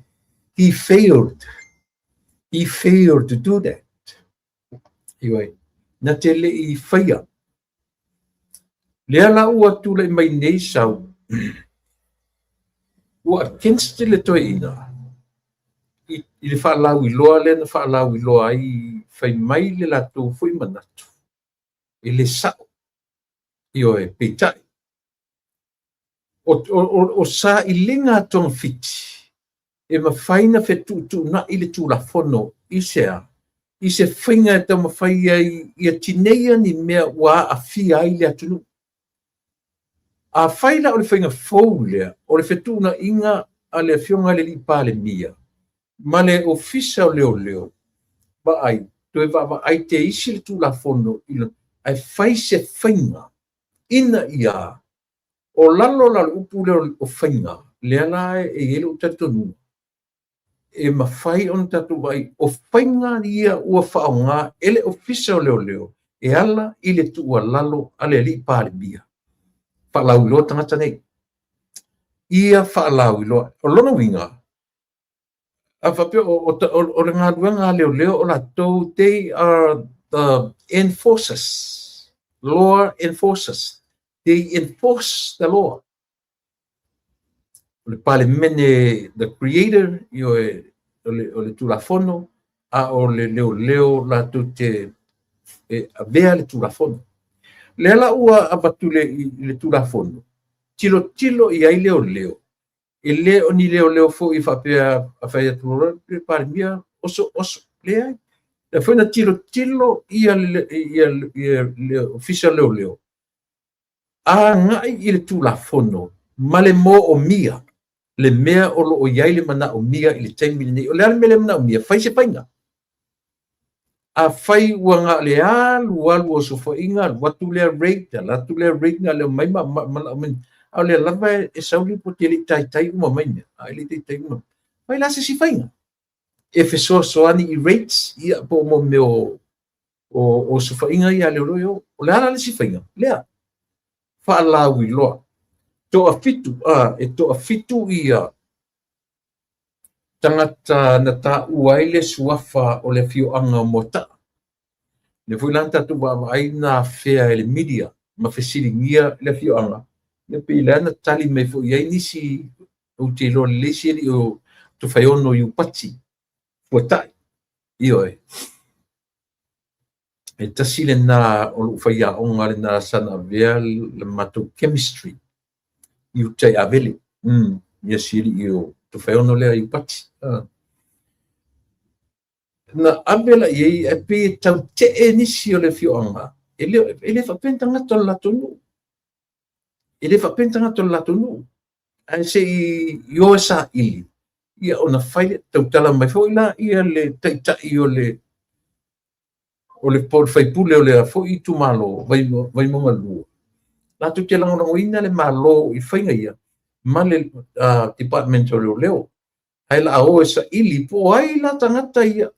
he failed. He failed to do that. Ioe, na te le i faia. Lea la ua tulai mai nei sau, ua against le toeaina i, i le faalauiloa lea na faalauiloa ai, fai mai le latou foi manatu, e le sao. Ioe, peitai, o, o, o, o sailiga a togafiti, e mafai ona fetuutuunai le Tulafono i se a? I se faiga e taumafai ai ia tineia ni mea ua aafia ai le atunuu. Afai la o le faiga fou lea o le fetuunaiga a le Afioga i le alii Palemia ma le Ofisa o Leoleo, vaai, toe vaavaai te isi le Tulafono i lona, ae fai se faiga ina ia o lalo la o le upu lea o faiga, lea la e i ai lou talitonuga, e mafai ona tatou vaai, o faiga ia ua faaaoga e le Ofisa o Leoleo e ala i le tuualalo a le alii Palemia. Faalauiloa tagata nei. Ia faalauiloa. O lona uiga, a faapea o, o, o, o le galuega a leoleo o latou, they are the enforcers, law enforcers. They enforce the law. O le Palemene, the creator, ioe, o le, o le Tulafono, a o le leoleo latou te e avea le Tulafono. Lea la ua avatu le, i le Tulafono, tilotilo i ai leoleo, e le o ni leoleo foi faapea a fai atu loa le Palemia, oso, oso, leai. Lea foi na tilotilo ia le, ia, ia, le Ofisa o Leoleo, agai i le Tulafono ma le moomia le mea o lo o i ai le manaomia i le taimi lenei. O le a le mea lea e manaomia? Fai se faiga. Afai ua na o le alu alu o osofaiga, alu atu lea rate, alu atu lea rate, na o le omai ma manao mai, a o lea lava e sau lipoti e le i taitai uma mai mea, a e le i taitai uma. Fai la se isi faiga e fesoasoani i rates, ia, po o mea o, o osofaiga ia a leoleo. O le a la le isi faiga? Lea, faalauiloa. Toafitu, a, e toafitu ia tagata na taua ai le suafa o le afioaga o Moataa. Lea foi la na tatou vaavaai na afea e le media ma fesiligia le afioaga, ia pei lea na tali mai foi i ai nisi, ou te iloa lelei isi alii o Tofaeono Iupati, Fuatai, ioe. E tasi lena o lou faiaoga lena sa na avea le matou chemistry i uta i Avele. Ia si alii o Tofaeono lea Iupati. Na ave la i ai, ae pei e tautee nisi o le afioaga, e le faapea ni tagata o le latou nuu. E le faapea ni tagata o le latou nuu. Ae se i o e saili, ia ona fai lea, tautala mai foi la ia le taitai o le po o le faipule o lea foi itumalo, Vaimauga 2, latou te lagolagoina le Malo i faiga ia ma le Department o Leoleo. Ae o le a o e saili po o ai la tagata ia.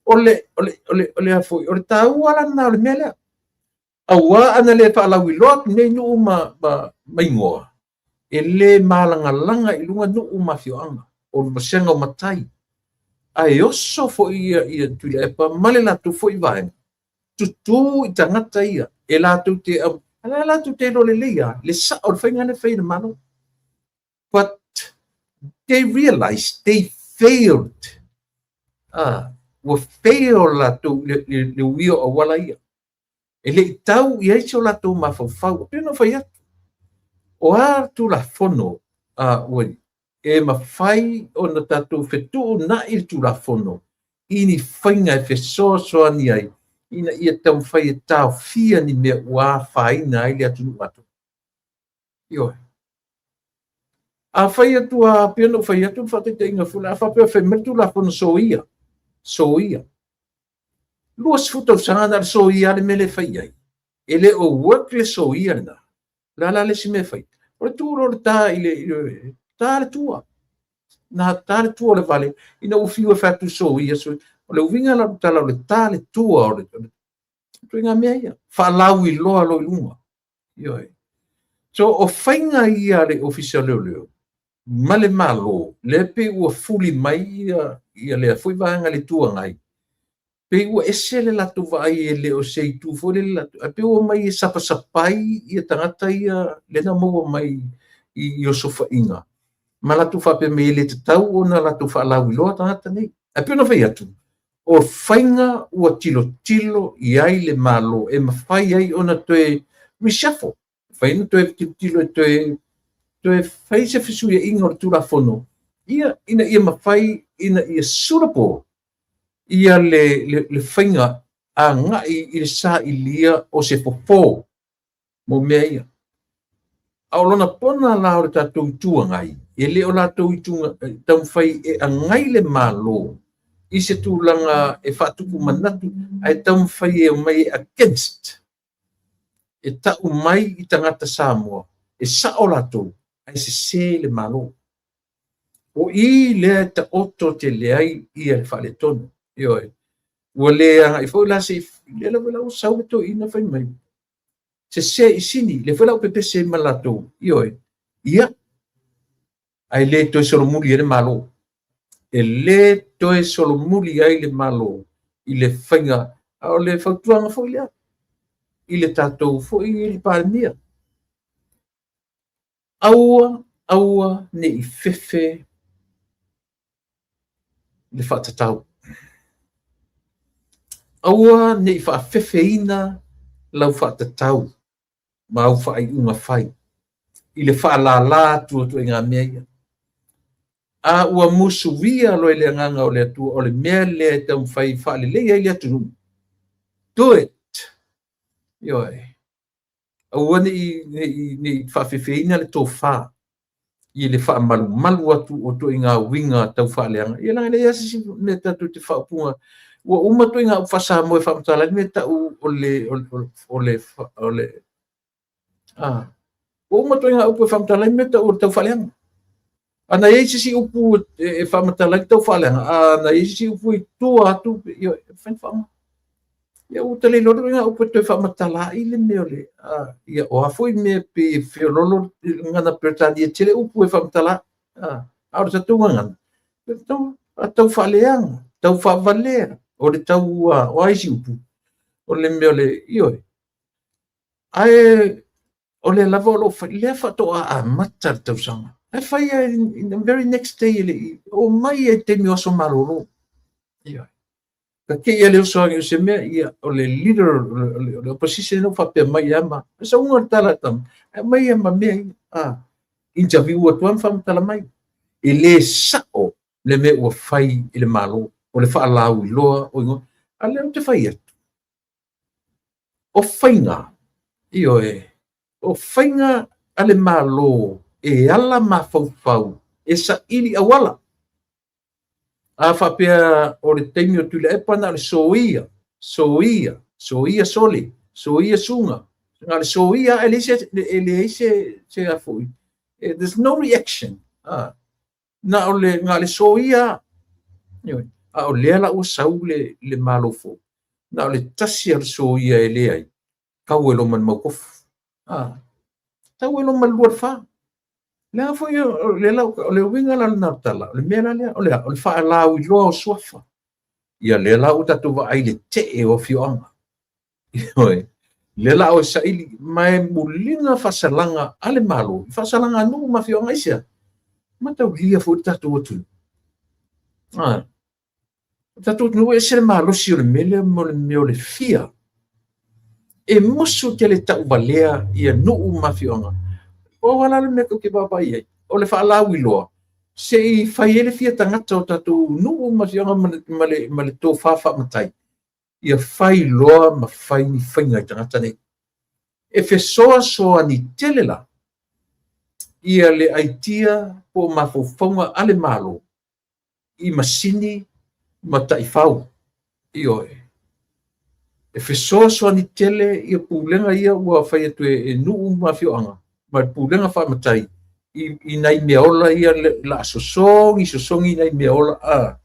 O le foi, o le taua la lena o le mea lea. Auā ana le faalauiloa atu nei nuu ma igoa, e le malagalaga i luga nuu ma afioaga, o le vasega o matai. Ae oso foi ia Tuilaepa ma le latou foi vaega, tutū i tagata ia, e latou te, a latou te iloa lelei lava, le sao o le faiga lea e fai e le Malo. But they realized they failed. Ua fail latou le uia o auala ia. E le i tau i ai so latou mafaufau. E pei ona fai atu, o a Tulafono ua e mafai ona tatou fetuunai le Tulafono i ni faiga e fesoasoani ai ina ia taumafai e taofia ni mea ua afaina ai le atunuu atoa. Ioe. A fai atu a pei ona ou fai atu le faataitaiga foi, a faapea fai mai le Tulafono soia, soia. 20 tausaga na o le soia le mea le fai i ai. E le o work le soia lena. O le a la le isi mea e fai? O le tuu loa o le ta i le ta le tua. Na ta le tua o le vale, ina ua fiu e fai atu soia, soia. O le uiga la o le tala o le ta le tua o le ituaiga mea ia. Faalauiloa loa i luga. Ioe. So o faiga ia a le Ofisa o Leoleo ma le Malo, lea pei ua fuli mai ia lea foi vaega i le Itu Agai, pei ua ese le latou vaai e le o se itu foi lele latou, ae pei ua omai e sapasapai ia tagata ia lea na maua mai i osofaiga, ma latou faapea mai e le tatau ona latou faalauiloa tagata nei. Ae pei ona fai atu, o faiga ua tilotilo i ai le Malo e mafai ai ona toe reshuffle, mafai ona toe tilotilo e toe fai se fesuiaiga o le Tulafono, ia ina ia mafai ina ia suitable ia le faiga agai i le sailia o se fofo mo mea ia. A o lona pona la o le tatou Itu Agai, e le o latou itu taumafai e agai le Malo i se tulaga e faatupu manatu, ae taumafai e omai e against, e tau mai i tagata Samoa, e sao latou, ae sese le Malo. O i lea e taoto tele ai ia le faaletonu. Ioe. Ua le agai foi la se i lea lava la ua sau le toeaina fai mai, sese i sini, lea foi la ua pepese ai ma latou. Ioe. Ia, ae le toe solomuli ai le Malo. E le toe solomuli ai le Malo i le faiga, a o le fautuaga foi lea i le tatou foi le Palemia. Aua, aua ne i fefe le faatatau. Aua ne i faafefeina lau faatatau ma au faaiuga fai i le faalala atu o ituaiga mea ia. A ua musuia loa i le agaga o le Atua o le mea lea e taumafai faalelei ai le atunuu. Do it! Ioe. Aua ne i faafefeina le tofa i le faamalumalu atu o ituaiga uiga tau faaleaga. Ia leaga e leai lava se isi mea tatou te faaupuga. Ua uma ituaiga upu faa-Samoa e faamatala ai le mea tau o le ua uma ituaiga upu e faamatala ai le mea tau o le tau faaleaga. A na i ai se isi upu e faamatala ai le tau faaleaga, a na i ai se isi upu i tua atu, ia e mafai ona faaaoga. Ia ua ta le iloa le upu e toe faamatala ai le mea o le, ia o a foi mea pei e feoloolo le gagana Peretania e tele upu e faamatala ai. A o le tatou gagana, tau faaleaga, tau faavalea, o le tau, o a isi upu, o le mea o le, ioe. Ae o lea lava o lo o fai, lea faatoa amata le tausaga. Ae fai in the very next day e le i, o mai ai taimi o aso malolo. Ioe. Ka te i a le oso agi o se mea, ia, o le leader o le opposition o faapea mai ia ma, e sauga le tala tama, e mai ia ma mea ia, interview atu ma faamatala mai. E lē sa'o le mea ua fai e le Malo o le faalauiloa o igoa. A o lea ou te fai atu, o faiga, ioe, o faiga a le Malo e ala mafaufau e saili auala. A faapea o le taimi o Tuilaepa na o le soia, soia, soia sole, soia suga, na o le soia lava e leai se, se a foi, there's no reaction. Na o le soia lava. A o lea la ua sau le Malo fou, na o le tasi lava o le soia e leai, tau ai loa ma le mautofu. Tau ai loa ma le 2 i le 4. Leaga foi o le uiga la lena o le tala, o le mea la lea, o le a? O le faalauiloa o suafa. Ia lea la ua tatou vaai i le tee o afioaga. Ioe. Lea la o e saili, ma e muliga faasalaga a le Malo, i faasalaga a nuu ma afioaga. Aisea? Mataulia foi le tatou atunuu. O tatou atunuu e ese le malosi o le mea lea mo le mea o le fia. E musu tele tauvalea ia nuu ma afioaga. Pau lava la le mea ou te vaavaai i ai, o le faalauiloa, se i fai ai le fia tagata o tatou nuu ma afioaga ma le tofa faamatai, ia fai loa ma fai ni faiga i tagata nei. E fesoasoani tele la ia le aitia po o mafaufauga a le Malo i masini ma taifau. Ioe. E fesoasoani tele ia pulega ia ua fai atu e nuu ma afioaga ma le pulega faamatai i nai meaola ia la sosogi sosogi nai meaola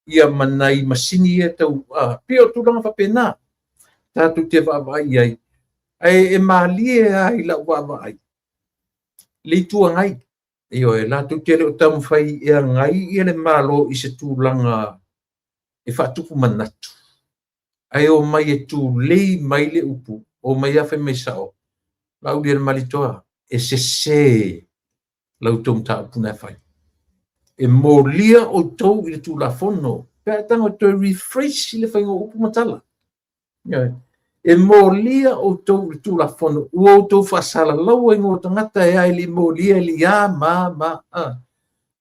ia ma nai masini ia tau pei o tulaga faapena tatou te vaavaai i ai. Ae e malie lava i lau vaavaai le Itu Agai. Ioe, latou te le o taumafai e agai ia le Malo i se tulaga e faatupu manatu, ae omai e tulei mai le upu, omai lava fai mai sao, Laaulialemalietoa, e sese la outou mataupu na e fai. E molia outou i le Tulafono, pe a e tago e toe rephrase le faiga o upu ma tala. E molia outou i le Tulafono, ua outou faasalalaua igoa o tagata e a e le i molia e le i a ma ma a.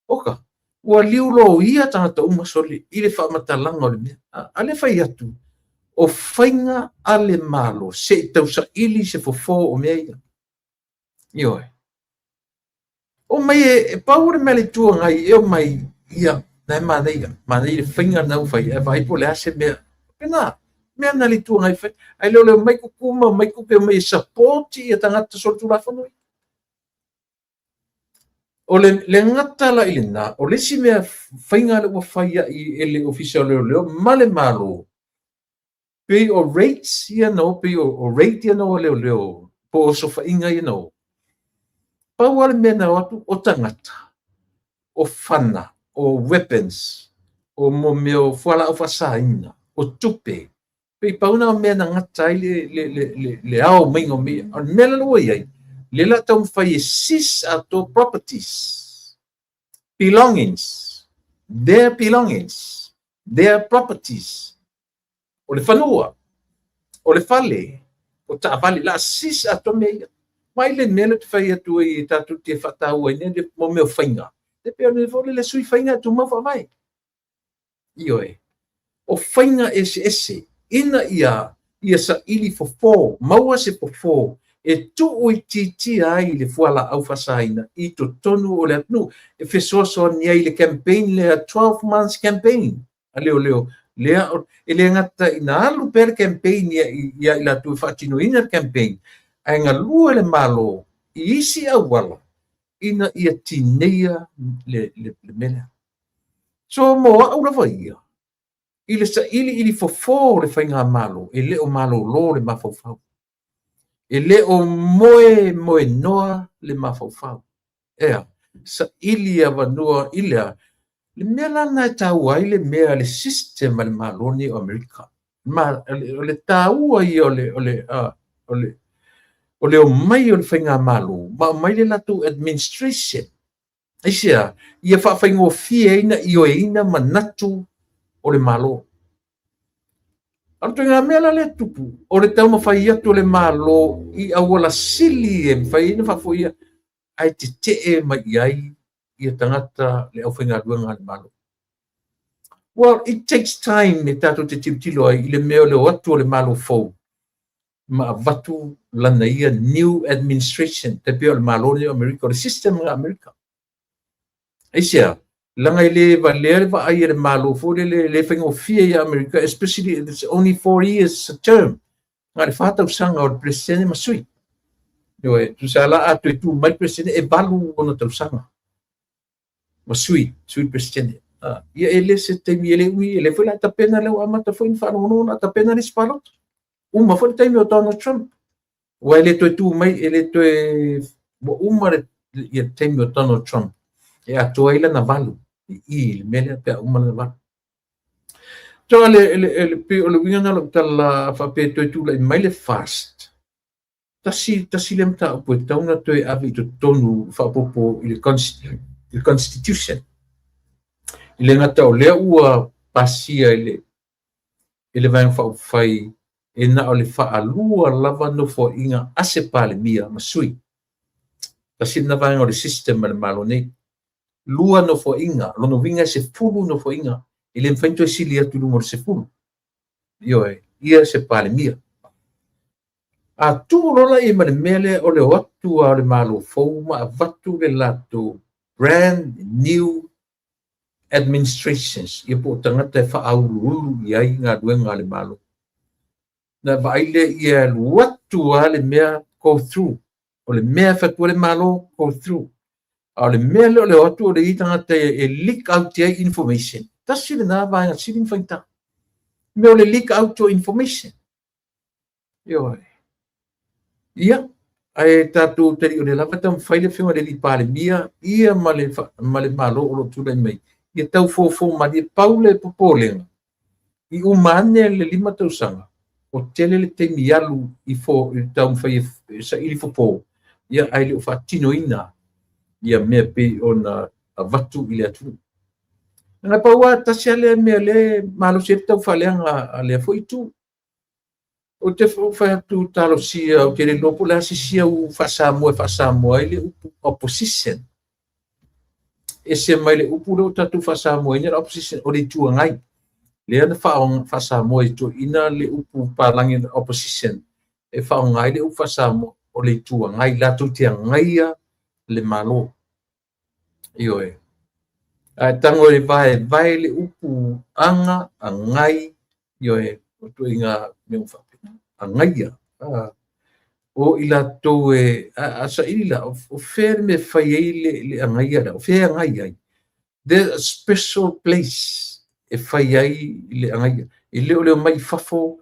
Oka, ua liuloia tagata uma sole i le faamatalaga o le mea. A lea fai atu, o faiga a le Malo se i tausaili se fofo o mea ia. Ioe. O mai e pau le mea a le Itu Agai e omai, ia, na e manaia, manaia le faiga lena ua fai, ae vaai po o le a se mea. Pena, mea na le Itu Agai fai. Ae le o le omai tutu ma omai tupe omai e support ia tagata solitulafono ia. O le gata la i lena, o le isi mea faiga lea ua fai ai e le Ofisa o Leoleo ma le Malo, pei o rates ia na o, pei o rate ia na o a leoleo, po o osofaiga ia na o. Pau lava le mea na o atu, o tagata, o fana, o weapons, o mo mea o fualaau faasaina, o tupe. Pei pau na o mea na gata ai le ao maiga o mea. O le mea la ua i ai, le la taumafai e seize atoa properties, belongings, their belongings, their properties. O le fanua, o le fale, o taavale, la seize atoa mea ia. Mai le mea lea te fai atu ai e tatou te faatauaina ai le mo mea o faiga. E pei o le foi le sui faiga e tumau faavae. Ioe. O faiga eseese ina ia saili fofo, maua se fofo e tuuitiitia ai le fualaau faasaina i totonu o le atunuu. E fesoasoani ai le campaign lea, 12 months campaign a leoleo. Lea e le gata ina alu pea le campaign ia i latou e faatinoina le campaign, ae galue le Malo i isi auala ina ia tineia le mea lea. So mo au lava ia, i le saili ili fofo o le faigamalo, e le o malolo le mafaufau. E le o moe moe noa le mafaufau. Ea, saili avanoa i lea. Le mea la na e taua ai le mea le system a le Malo nei o Amerika. Ma o le taua ia o le omai o le faigamalo, ma omai le latou administration. Aisea, ia faafaigofie ai na ioeina manatu o le Malo. A o le ituaiga mea la lea e tupu, o le taumafai atu o le Malo i auala sili e mafai ai ona faafoia, ae tetee mai i ai ia tagata le aufaigaluega a le Malo. Well, it takes time e tatou te tilotilo ai i le mea o le o atu o le Malo fou ma avatu lana ia new administration, tai pei o le Malo lenei o Amerika, o le system lena a Amerika. Aisea? Leaga e le valea le vaai a le Malo foi lele, e le faigofie ia Amerika, especially it's only 4 years a term. Na o le 4 tausaga o le Peresetene ma sui. Ioe, tusa la a toe tu mai le Peresetene e 8 ona tausaga ma sui, sui le Peresetene. Ia e le se taimi e le umi, e le foi la tapena lea ua amata foi ni faalogologo na tapena le isi palota. Uma foi le taimi o Donald Trump. Ua e le toe tu mai, e le toe, ua uma le ia taimi o Donald Trump e atoa ai lana 8 i le mea lea pe a uma lana 8. Toa le pei o le uiga na o lau tala faapea toe tulai mai le FAST. Tasi, tasi le mataupu e tatau ona toe ave i totonu faaopoopo i le Constitution. I le gata o lea ua pasia i le Vaega Faaupufai e na o le faalua lava nofoaiga a se Palemia ma sui. Tasi lena vaega o le system a le Malo nei. Lua nofoaiga, lona uiga e 10 nofoaiga, e le mafai ona toe sili atu i luga o le 10. Ioe, ia se Palemia. A tuu loa la i ma le mea lea o le o atu o le Malo fou ma avatu le latou brand new administrations, ia po o tagata e faauluulu i ai galuega a le Malo. Na vaai lea ia alu atu lava le mea go through. O le mea e fai atu le Malo go through. A o le mea lea o le o atu o le i tagata e leak out ai information. Tasi lena vaega sili ona faigata. Mea o le leak out o information. Ioe. Ia, ae tatou tali o le lava taumafai le afioga i le Palemia ia ma le Malo o lo o tulai mai. Ia tau fofo malie pau le popolega. I uma ane le 5 tausaga, o tele le taimi alu i fo i taumafai e saili fofo, ia ae le o faatinoina ia mea pei ona avatu i le atunuu. Na pau lava tasi lava lea mea le malosi ai le taufaaleaga a lea foi itu. Ou te fai atu talosia, ou te le iloa po o le a se isi au faa-Samoa e faa-Samoa ai le upu opposition. Ese mai le upu lea ua tatou faa-Samoaina le opposition, o le Itu Agai. Lea na faa-Samoa e toeaiina le upu palagi opposition e faaaoga ai le upu faa-Samoa o le Itu Agai, latou te agaia le Malo. Ioe. Ae tago e vaevae le upu aga, agai, ioe, o ituaiga mea ua faapena. Agaia. O i latou e a saili la, o fea le mea e fai ai le agaia lea, o fea e agai ai? There's a special place e fai ai le agaia. E le o le omai i fafo,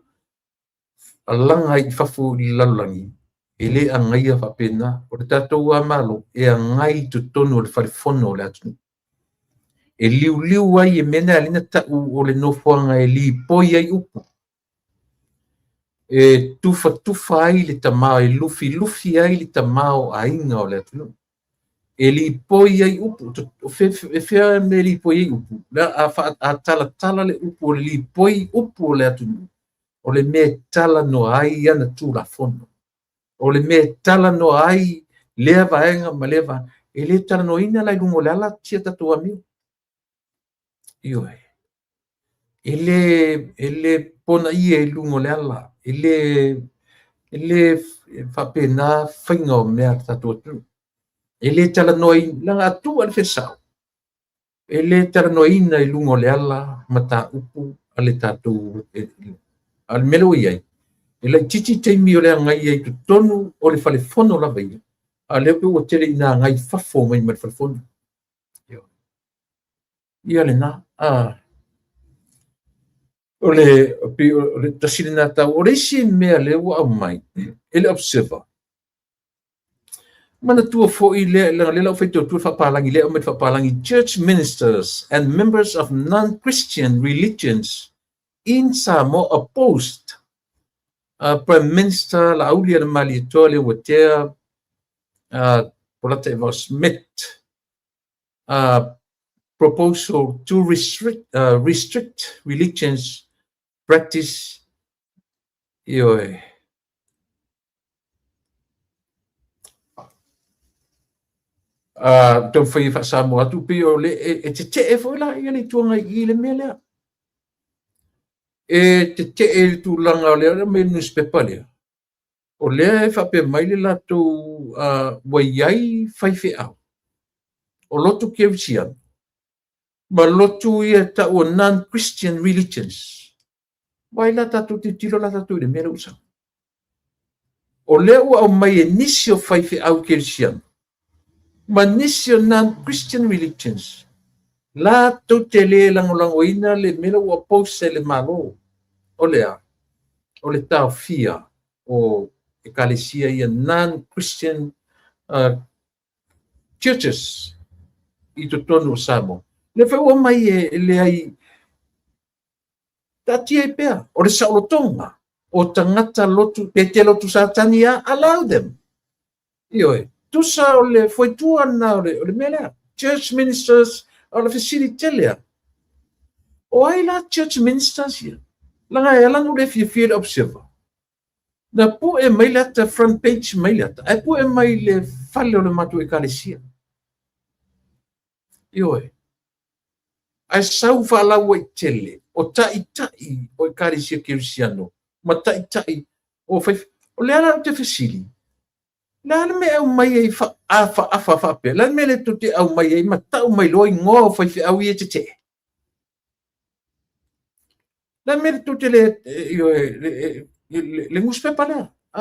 alaga i fafo i le lalolagi, e le agaia faapena. O le tatou a Malo e agai i totonu o le fale fono o le atunuu. E liuliu ai e mea na alina tau o le nofoaga e lipoi ai upu. E tufatufa ai le tamā, e lufilufi ai le tamā o aiga o le atunuu. E lipoi ai upu, e fea me lipoi ai upu? A talatala le upu o le lipoi upu o le atunuu, o le mea e talanoa ai ana Tulafono. O le mea e talanoa ai lea vaega ma lea vaega. E le talanoaina la i luga o le ala sia tatou amio. Ioe. E le ponaia i luga o le ala. E le faapena faiga o mea a le tatou atunuu. E le talanoaina, leaga a tuu lava le fesao, e le talanoaina i luga o le ala mataupu a le tatou a le mea lea ua i ai. E laitiiti taimi o le agai ai totonu o le fale fono lava ia, a o lea pei ua tele ina agai fafo mai ma le fale fono. Ia lena. O le tasi lena tau. O le isi mea lea ua aumai e le Observer, manatua foi lea, leaga lea la ua faitau atu le faapalagi lea aumai le faapalagi, church ministers and members of non-Christian religions in Samoa opposed Prime Minister Laaulialemalietoa Leuatea Polataivao Smith proposal to restrict religions practice. ioe. Taumafai e faa-Samoa atu, pei o le e tetee foi la ia le Itu Agai i le mea lea. E tetee i le tulaga o lea e aumai i le nusipepa lea, o lea e faapea mai le latou ua i ai faifeau o lotu kerisiano ma lotu ia e tau o non-Christian religions. Vaai la tatou tilotilo la tatou i le mea lea ua sau. O lea ua aumai e nisi o faifeau kerisiano ma nisi o non-Christian religions latou te le lagolagoina le mea lea ua oppose e le Malo. O le a? O le taofia o ekalesia ia non-Christian churches i totonu o Samoa. Lea foi ua aumai e leai, taatia ai pea o le saolotoga o tagata lotu, pe te lotu Satani lava, allow them. Ioe, tusa o le foitua lena o le mea lea. Church ministers, o le fesili tele lava. O ai la church ministers ia? Leaga e ala ona ou le fiafia i le Observer. Na pue mai le ata, front page mai le ata, ae pue mai le fale o le matou ekalesia. Ioe. Ae sau faalauaitele o taitai o ekalesia kerisiano ma taitai o fai. O le a la ou te fesili, o le a le mea e aumai ai afa faapea? O le a le mea le tou te aumai ai ma tau mai loa igoa o faifeau ia e tetee? O le a le mea le tou te le, ioe, le nusipepa lea? O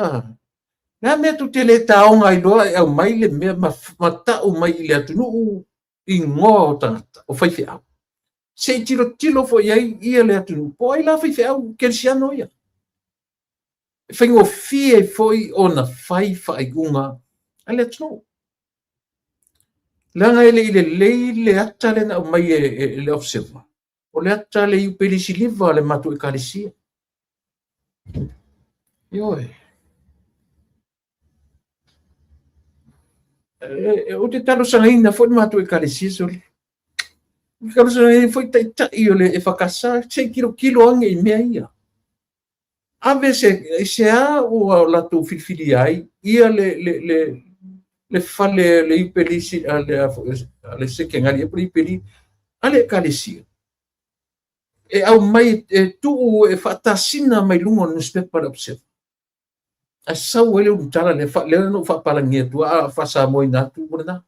le a le mea tou te le taoga ai loa e aumai le mea ma tau mai i le atunuu igoa o tagata, o faifeau? Se i tilotilo foi ai ia le atunuu, po o ai la faifeau kerisiano ia. E faigofie ai foi ona fai faaiuga a le atunuu. Leaga e le i lelei le ata lea na aumai e le Observer. O le ata le Iupeli Siliva a le matou ekalesia. Ioe. Ou te talosagaina foi le matou ekalesia, sole. Ou te talosagaina foi taitai o le EFKS, se i tilotilo ane i mea ia. Ave se, se a ua latou filifilia ai ia le fale le Iupeli, le sekenali e le Iupeli a le ekalesia. E aumai e tuu e faatasina mai luga o le nusipepa le Observer. Ae sau ai le ulutala lea, lea na ou faapalagia atu, a faasamoaina atu o lena.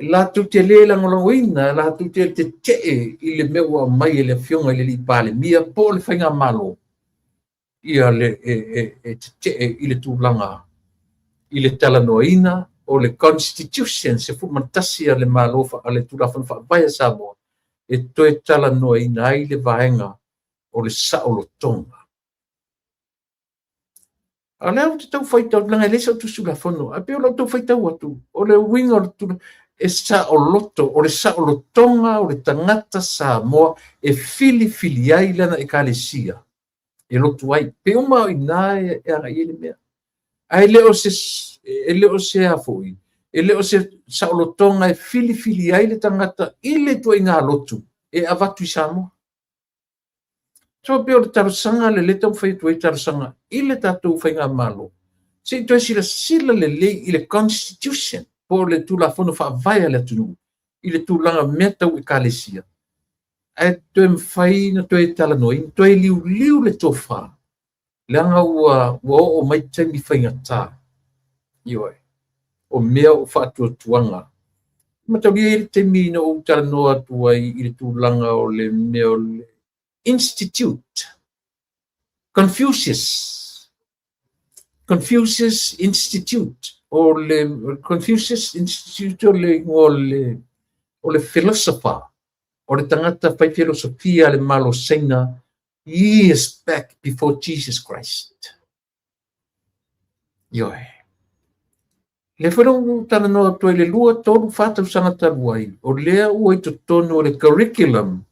Latou te le lagolagoina, latou te tetee i le mea ua aumai e le afioga i le alii Palemia po o le faigamalo, ia le e tetee i le tulaga i le talanoaina o le Constitution 11 a le Malo, a le Tulafono Faavae a Samoa, e toe talanoaina ai le vaega o le saolotoga. A o lea ou te tau faitau, leaga e leai sau tusi Tulafono, ae pei o lau tau faitau atu, o le uiga o le e saoloto, o le saolotoga o le tagata Samoa e filifili ai lana ekalesia e lotu ai. Pe uma o i ina e agai ai le mea. Ae le o se, e le o se a foi, e le o se saolotoga e filifili ai le tagata i le ituaiga lotu e avatu i Samoa. So pei o le talosaga le lea taumafai atu ai talosaga i le tatou faigamalo, se i toe silasila lelei i le Constitution po o le Tulafono Faavae a le atunuu i le tulaga mea tau ekalesia, ae toe mafai ona toe talanoaina, toe liuliu le tofa, leaga ua oo mai taimi faigata. Ioe, o mea o faatuatuaga. Mataulia i le taimi na ou talanoa atu ai i le tulaga o le mea o le Institute, Confucius Institute, o le Confucius Institute o le igoa o le philosopher, o le tagata fai filosofia a le Malo Saina years back before Jesus Christ. Ioe. Lea foi na ou talanoa atu ai le 2, 3, 4 tausaga talu ai, o lea ua i totonu o le curriculum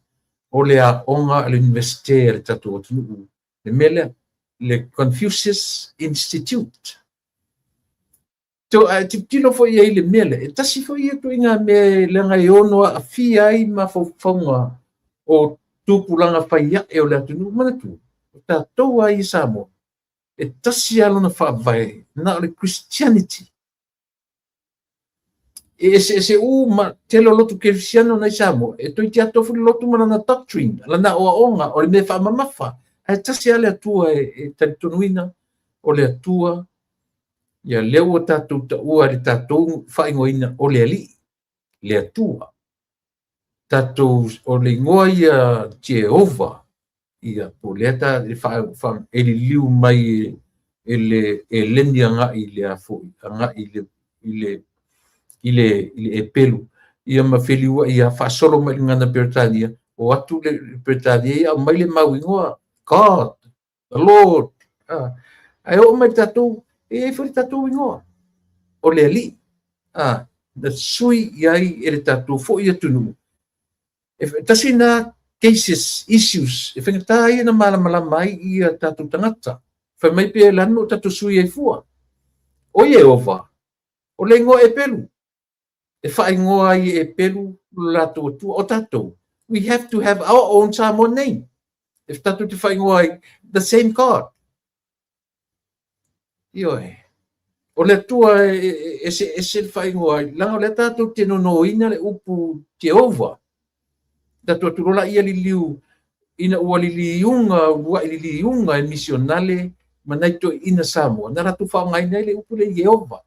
o le aoga a le Universite a le tatou atunuu, le mea lea, le Confucius Institute. So, ae tilotilo foi i ai i le mea lea, e tasi foi ia ituaiga mea leaga e ono aafia ai mafaufauga o tupulaga faiae o le atunuu. Manatua, o tatou lava ia Samoa, e tasi lava lona faavae, na o le Christianity. E eseese uma tele o lotu kerisiano nai Samoa, e toeitiiti lava tofu le lotu ma lana doctrine, lana aoaoga, o le mea faamamafa, ae tasi lava le Atua e talitonuina o le Atua, ia lea ua tatou taua i le tatou faaigoaina o le Alii, le Atua. Tatou, o le igoa ia Jehovah, ia po o lea ta e liliu mai e le Eleni agai i le a foi, agai i le Epelu, ia ma feliuai ia faasolo mai i le gagana Peretania, o atu le Peretania ia aumai le mau igoa, God, the Lord, ae oo mai tatou, e i ai foi le tatou igoa, o le Alii, na sui i ai e le tatou foi atunuu. E tasi na cases, issues, e faigata ia na malamalama ai ia tatou tagata. Fai mai pe le a le mea ua tatou sui ai fua. O Ieova, o le igoa Epelu, e faaigoa ai e Epelu lo latou Atua. O tatou, we have to have our own Samoan name. E tatou te faaigoa ai, the same God. Ioe. O le Atua e eseese le faaigoa ai, leaga o lea tatou te nonoina le upu Jehovah. Tatou atu loa laia liliu, ina ua liliuga, uluai liliuga e misionale ma nai toeaiina Samoa, na latou faaaogaina ai le upu lea Ieova.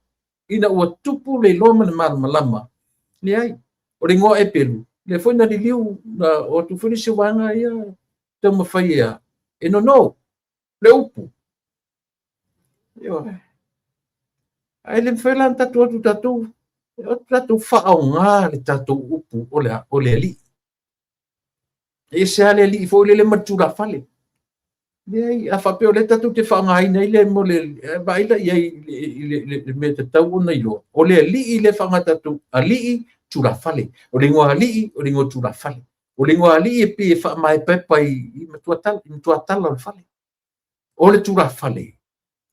Ina ua tupu le iloa ma le malamalama, leai, o le igoa Epelu, lea foi na liliu, na o atu foi le isi vaega ia taumafai e nono le upu. Ioe. Ae le mafai la ona tatou atu tatou, tatou faaaoga le tatou upu o le Alii. E ese lava le Alii foi lele ma le tulafale. Leai, a faapea o lea tatou te faaaogaina ai le mo le vaai la i ai i le mea tatau ona iloa. O le Alii lea faaaoga tatou, Alii tulafale. O le igoa Alii, o le igoa tulafale. O le igoa Alii e pei e faamaepaepa i matuatala o le fale. O le tulafale,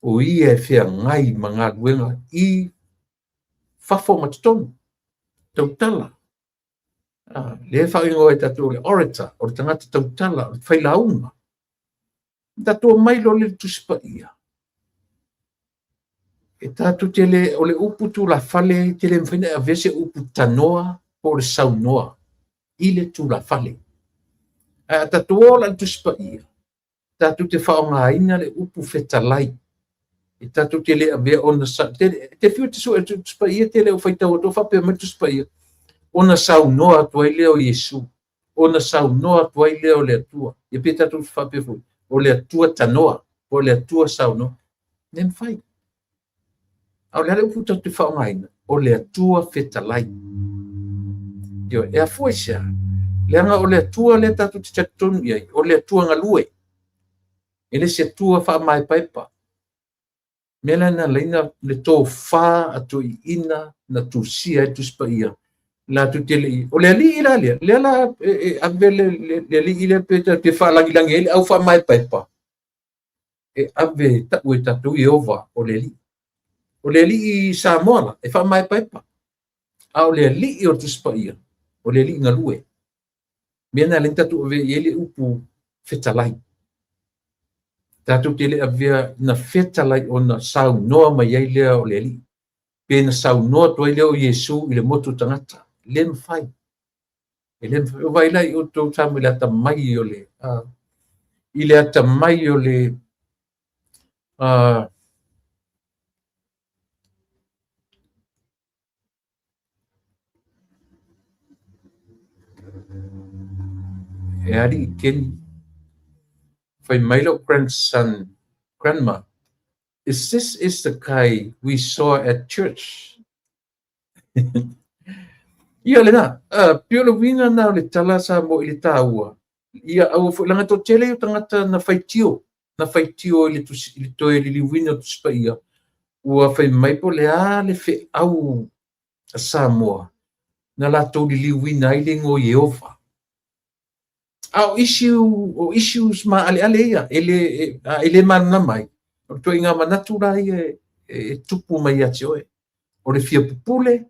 o ia e feagai ma galuega i fafo ma totonu, tautala. Lea e faaigoa e tatou le orator, o le tagata tautala, o le failauga. Tatou omai loa le Tusi Paia. E tatou te le, o le upu tulafale, te le mafai ona e avea se upu tanoa po o le saunoa i le tulafale. Ae a tatou o la i le Tusi Paia, tatou te faaaogaina le upu fetalai. E tatou te le avea ona te fiu te sue le Tusi Paia, te le o faitau atu faapea mai le Tusi Paia, ona saunoa atu ai lea o Iesu, ona saunoa atu ai lea o le Atua. Ia pe tatou te faapea foi, o le Atua tanoa, po o le Atua saunoa. Le mafai. A o le a le upu tatou te faaaogaina, o le Atua fetalai. Ioe, e afua i se a? Leaga o le Atua lea tatou te talitonu i ai, o le Atua galue. E le se Atua faamaepaepa. Mea la na laina le tofa a toeaiina na tusia ai Tusi Paia. Latou te le i, o le Alii la lea, lea la e ave le Alii lea pe te faalagilagi ai le au faamaepaepa, e ave tau e tatou Ieova o le Alii. O le Alii Samoa la, e faamaepaepa. A o le Alii o le Tusi Paia, o le Alii galue. Mea na lea tatou avea i ai le upu fetalai. Tatou te le avea na fetalai ona saunoa mai ai lea o le Alii. Pe na saunoa atu ai lea o Iesu i le motu tagata. Le mafai. E le mafai. O vai la i outou Samoa i le atamai o le, i le atamai o le, e alii Keni. Fai mai lau grandson, grandma, is this is the guy we saw at church? Ia lena, pei o le uiga na o le tala Samoa i le taua. Ia aua foi leaga toatele o tagata na faitio, na faitio i le tusi, i le toe liliuina o Tusi Paia, ua fai mai po o le a le feau a Samoa na latou liliuina ai le igoa Ieova. A o issue, o issues maaleale ia, e le malamalama ai. O le ituaiga manatu la ia e tupu mai ia te oe. O le fia pupule,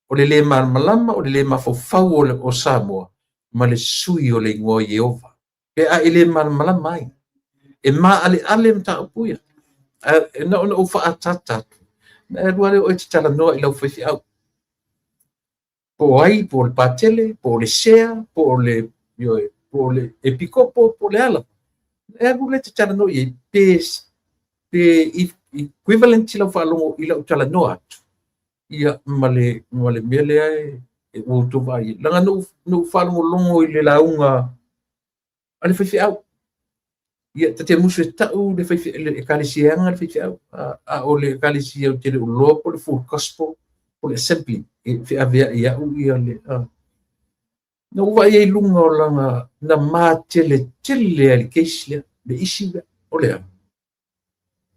o le le malamalama, o le le mafaufau o Samoa, ma le sui o le igoa Ieova. Pe a e le malamalama ai. E maaleale mataupu ia. E na ona ou faaataata atu. Na e alu lava lea oe e te talanoa i lau faifeau. Po o ai, po o le patele, po o le sea, po o le, ioe, po o le epikopo, po o le a lava. E alu lea e te talanoa i ai, pe equivalent lau faalogo i lau talanoa atu, ia, ma le mea lea e ua outou vaai ai. Leaga na ou faalogologo i le lauga a le faifeau. Ia, ta te musu e tau le ekalesia e ana le faifeau, a o le ekalesia ou te le o iloa po o le Full Gospel po o le Assembly e feaveai au ia le. Na ou vaai ai i luga o lana na mateletele ai le case lea, le issue lea, o le a?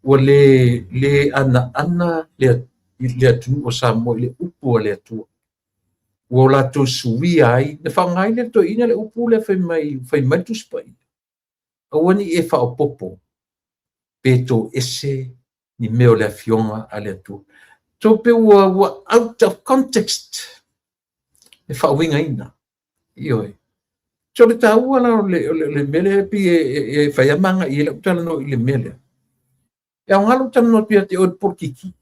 Ua le anaana le atunuu o Samoa i le upu a le Atua. Ua o latou suia ai, na faaaoga ai le toeaina le upu lea fai mai le Tusi Paia. Aua ne i e faaopoopo pe toese ni mea o le afioga a le Atua. So pe ua out of context e faauigaina. Ioe. So le taua la o le mea lea pei e fai lava ma agai i ai lau talanoa i le mea lea. E aoga lou talanoa atu ia te oe le polokiki,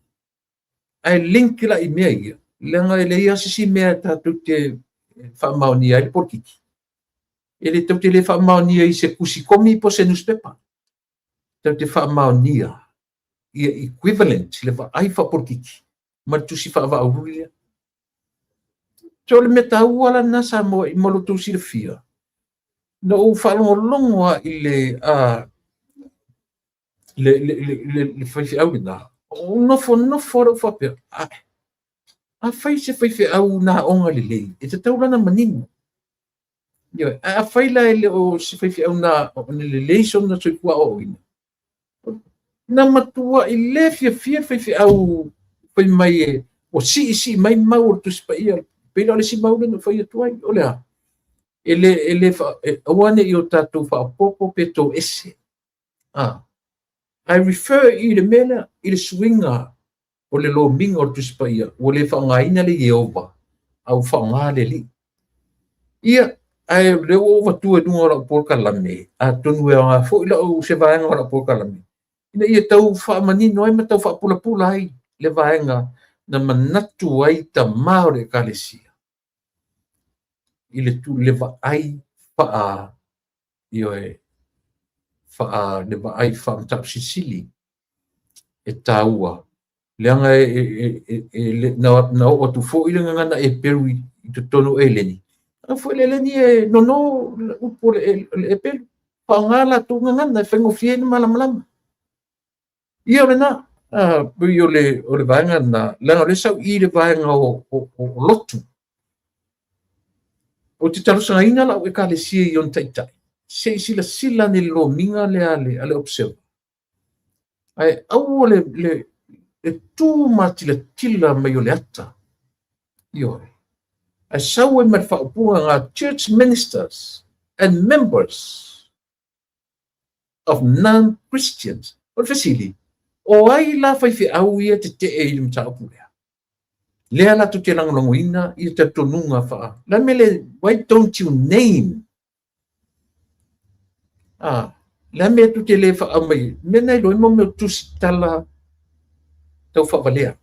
ae link la i mea ia, leaga e leai lava se isi mea tatou te faamaonia ai le polokiki. E le tatou te le faamaonia i se tusi komi po o se newspaper. Tatou te faamaonia ia equivalent le vaai faapolokiki ma le tusi faavaaululi lea. So o le mea taua la lena Samoa mo lo outou silafia. Na ou faalogologo lava i le faifeau lena, ou nofonofo lou faapea, afai se faifeau na aoga lelei, e tatau lana manino. Ioe, ae afai la e le o se faifeau na lelei sona soifua aoaoina, na matuai le fiafia le faifeau fai mai e ua siisii mai mau o le Tusi Paia. Pei la o le isi mau lea na ou fai atu ai, o le a? E le aua ne i o tatou faaopoopo pe toese. I refer i le mea lea, i le suiga o le lomiga o le Tusi Paia, ua le faaaogaina le Ieova, a ua faaaoga le Alii. Ia, ae o lea ua ou avatua i luga o lau polokalame, atonu e aoga foi lau se vaega o lau polokalame, ina ia tau faamanino ai ma tau faapulapula ai le vaega na manatu ai tamā o le ekalesia i le vaai faa, ioe, faa le vaai faamatausilisili e taua leaga e na oo atu foi le gagana Eperu i totonu o Eleni. A foi le Eleni e nono upu o le Eperu, faaaoga latou gagana e faigofie ai ona malamalama. Ia o lena, pei o le vaega lena, leaga o lea sau i le vaega o lotu. Ou te talosagaina lau ekalesia i ona taitai, se i silasila ane i le lomiga lea a le Observer. Ae aua le tu matilatila mai o le ata. Ioe. Ae sau ai ma le faaupuga nga church ministers and members of non-Christians. O le fesili, o ai la faifeau ia tetee i le mataupu lea? Lea latou te lagolagoina ia talitonuga faa. La mea le, why don't you name? Ah, le mea tu te le faaumai, mea na iloa mo mea tusi tala tau faavalea.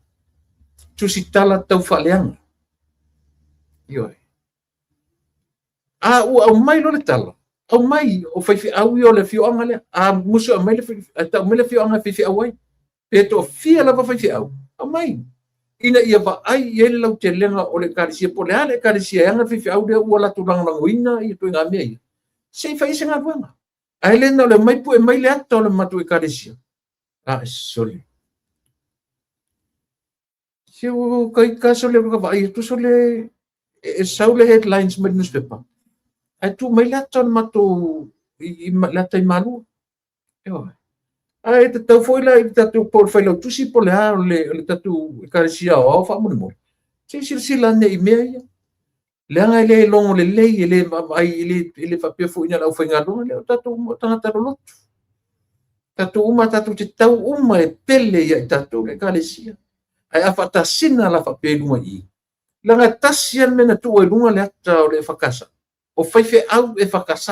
Tusi tala tau faaleaga. Ioe. A ua aumai loa le tala, aumai o faifeau ia o le afioaga lea. A musu aumai le tau mai le afioaga e faifeau ai. Pe toafia lava faifeau, aumai. Ina ia vaai i ai le lautelega o le ekalesia, po o le a le ekalesia e ana le faifeau lea ua latou lagolagoina ia ituaiga mea ia. Se i fai ai se galuega. Ae le na o le aumai pue mai le ata o le matou ekalesia. A sole. Se o kai ka sole ka vaai atu sole e sau le headlines mai le newspaper. Ae tuu mai le ata o le matou i le ata i Malua. Ioe. Ae tatau foi la i le tatou po o le failautusi po o le a o le tatou ekalesia aoao faamolemole. Se i silasila ane i mea ia. Leaga e le logo lelei, e le vaavaai, e le faapea foi na le aufaigaluega lea o tatou uma o tagata lolotu. Tatou uma tatou te tau uma e pele ia i tatou le ekalesia. Ae a faatasina la faapea i luga i i, leaga e tasi lava le mea na tuu ai i luga le ata o le EFKS. O faifeau EFKS.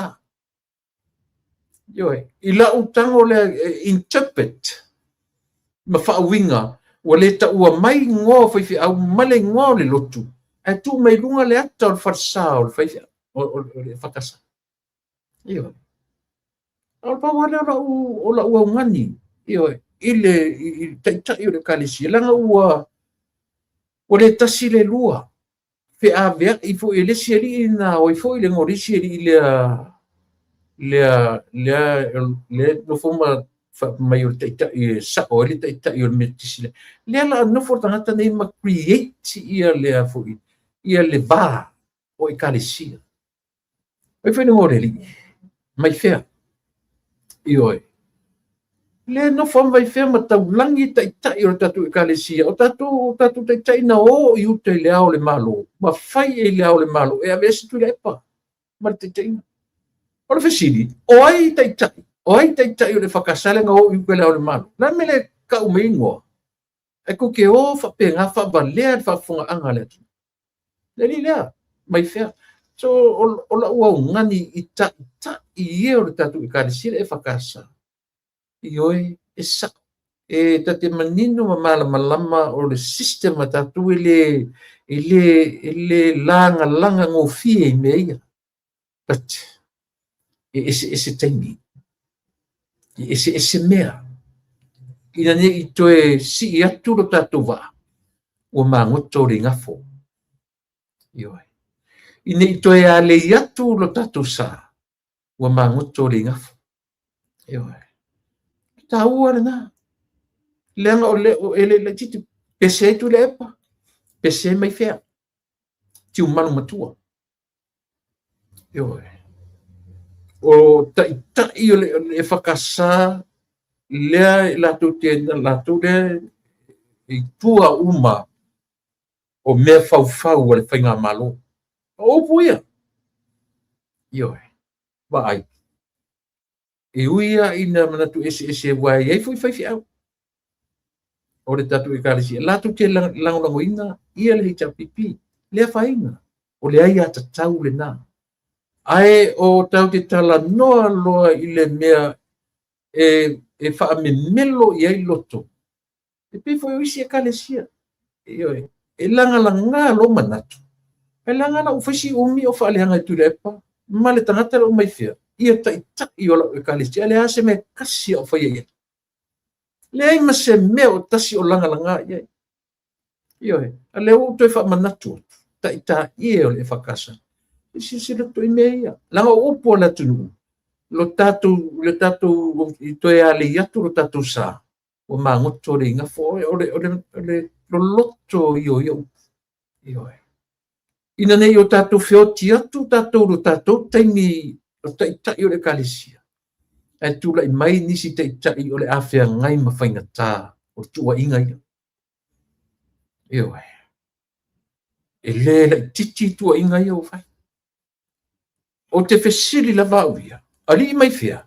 Ioe, i lau tago lea interpret ma faauiga, ua le taua mai igoa o faifeau ma le igoa o le lotu. Ae tuu mai luga le ata o le falesa o le faifeau, o le EFKS. Ioe. O le pau lava lea o lau augani, ioe, i le taitai o le Ekalesia, leaga ua le tasi le lua, feaveai foi e le isi alii na o ai foi le igoa o le isi alii lea, lea, lea, lea nofo ma faapea mai o le taitai e sao ai le taitai o le Metotisi lea. Lea la nofo le tagata nei ma create ia lea foi, ia le va o Ekalesia. Ai foi le igoa o le alii, mai fea? Ioe. Le nofo mai fea ma taulagi taitai o le tatou Ekalesia, o tatou taitai na o i uta i le ao o le Malo, ma fai i le ao o le Malo, e aveese Tuilaepa ma le taitaiga. O le fesili, o ai taitai? O ai taitai o le EFKS lea na o i uta i le ao o le Malo? O le a le mea le tau mai igoa? Ae tou te o faapena faavalea le faafofogaaga a le atunuu. Le alii lea, mai fea? So, o lau augani i taitai e o le tatou Ekalesia le EFKS, ioe, e sao. E ta te manino ma malamalama o le system a tatou e le lagalaga gofie i mea ia. But e eseese taimi, e eseese mea. Ina ne i toe sii atu lo tatou vaa, ua magoto le igafo. Ioe. Ina ne i toe alei atu lo tatou sa, ua magoto le igafo. Ioe. Taua lena. Leaga o le e le laitiiti pese ai Tuilaepa, pese ai mai fea. Tiumalu matua. Ioe. O taitai o le EFKS lea latou te latou lea i tua uma o mea faufau a le faigamalo. O upu ia. Ioe. Vaai. E ui lava ina manatu eseese aua e i ai foi faifeau o le tatou Ekalesia, latou te lagolagoina ia le HRPP, le afaina, o le aiatatau lena. Ae o tatou te talanoa loa i le mea e faamemelo i ai loto, e pei foi o isi Ekalesia, ioe, e lagalaga lou manatu, ae leaga la ua fai si umi o faaleaga e Tuilaepa ma le tagata lea ua mai fea, ia taitai o lau Ekalesia, leai se mea tasi a o faia i ai. Leai ma se mea o tasi o lagalaga i ai. Ioe, a lea ua ou toe faamanatu atu, taitai e o le EFKS, e silasila atu i mea ia. Leaga o upu a le atunuu, lo tatou i toe alei atu lo tatou sa, ua magoto le igafo, o le loloto ia o ia upu. Ioe. Ina ne i o tatou feoti atu tatou lo tatou taimi o taitai o le Ekalesia, ae tulai mai nisi taitai o le a feagai ma faigata o le tuuaiga ia. Ioe. E le laitiiti tuuaiga ia ua fai. O te fesili lava au ia, alii mai fea,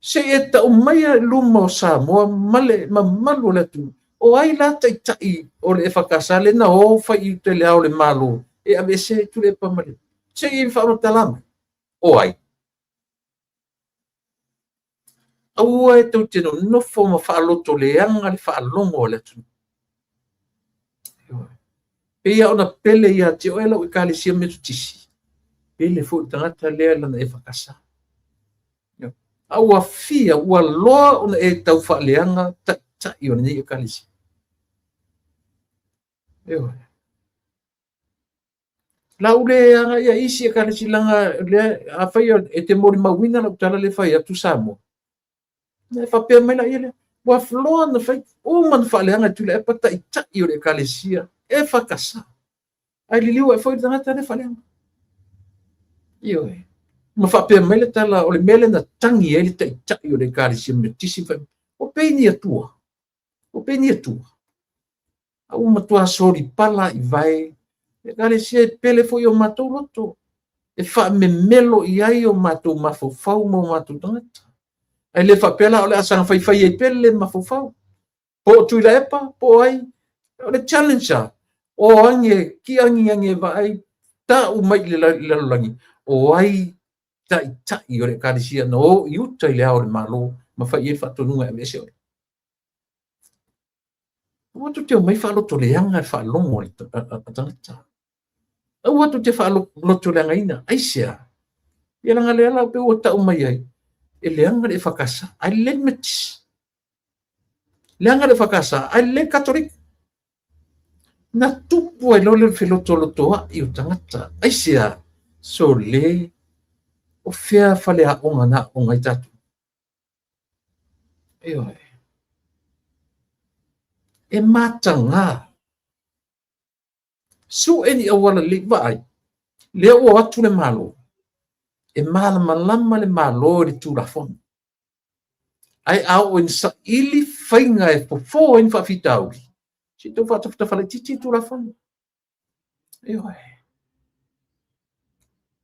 se i e tau maia i luma o Samoa ma le mamalu o le atunuu, o ai la taitai o le EFKS lea na o fai i uta i le ao o le Malo e aveese Tuilaepa ma le... Se i faamatala mai, o ai? Aua e tou te nonofo ma faalotoleaga le faalogo a le atunuu. Pei ona pele ia te oe lau Ekalesia Metotisi, pele foi le tagata lea lana EFKS. A ua fia, ua loa ona e tau faaleaga taitai o lenei Ekalesia. Ioe. Lau le agai ia isi Ekalesia leaga lea afai e te molimauina lau tala le fai atu Samoa. E faapea mai la ia lea, ua loa na fai uma na faaleaga e Tuilaepa taitai o le Ekalesia EFKS. Ae liliu ai foi le tagata lea faaleaga. Ioe. Ma faapea mai le tala o le mea lea na tagi ai le taitai o le Ekalesia Metotisi, o pei ni Atua. O pei ni Atua. A ua matua solipala i vae. Ekalesia e pele foi o matou loto. E faamemelo i ai o matou mafaufau ma o matou tagata. Ae le faapea la o le a saga faifai ai pele mafaufau. Po o Tuilaepa, po o ai. O le challenge a, o age, ki agiagi e vaai, ta'u mai i le lalolagi, o ai taitai o le Ekalesia na o i uta i le ao o le Malo ma fai i ai le faatonuga e aveese oe. Aua tou te omai faalotoleaga le faalogo a tagata. Aua tou te faalotoleagaina. Aisea? Ia leaga lea la pei ua tau mai ai, e leaga le EFKS, ae lelei le Metotisi. Leaga le EFKS, ae lelei le Katolika. Na tupu ai loa le felotolotoa'i o tagata. Aisea? Sole, o fea faleaoga na aoga ai tatou? Ioe. E mataga. Sue ni auala lelei, vaai, lea ua o atu le Malo, e malamalama le Malo i le Tulafono. Ae a oo ina saili faiga e fofo ai ni faafitauli, se i tau faatafatafa laitiiti le Tulafono. Ioe.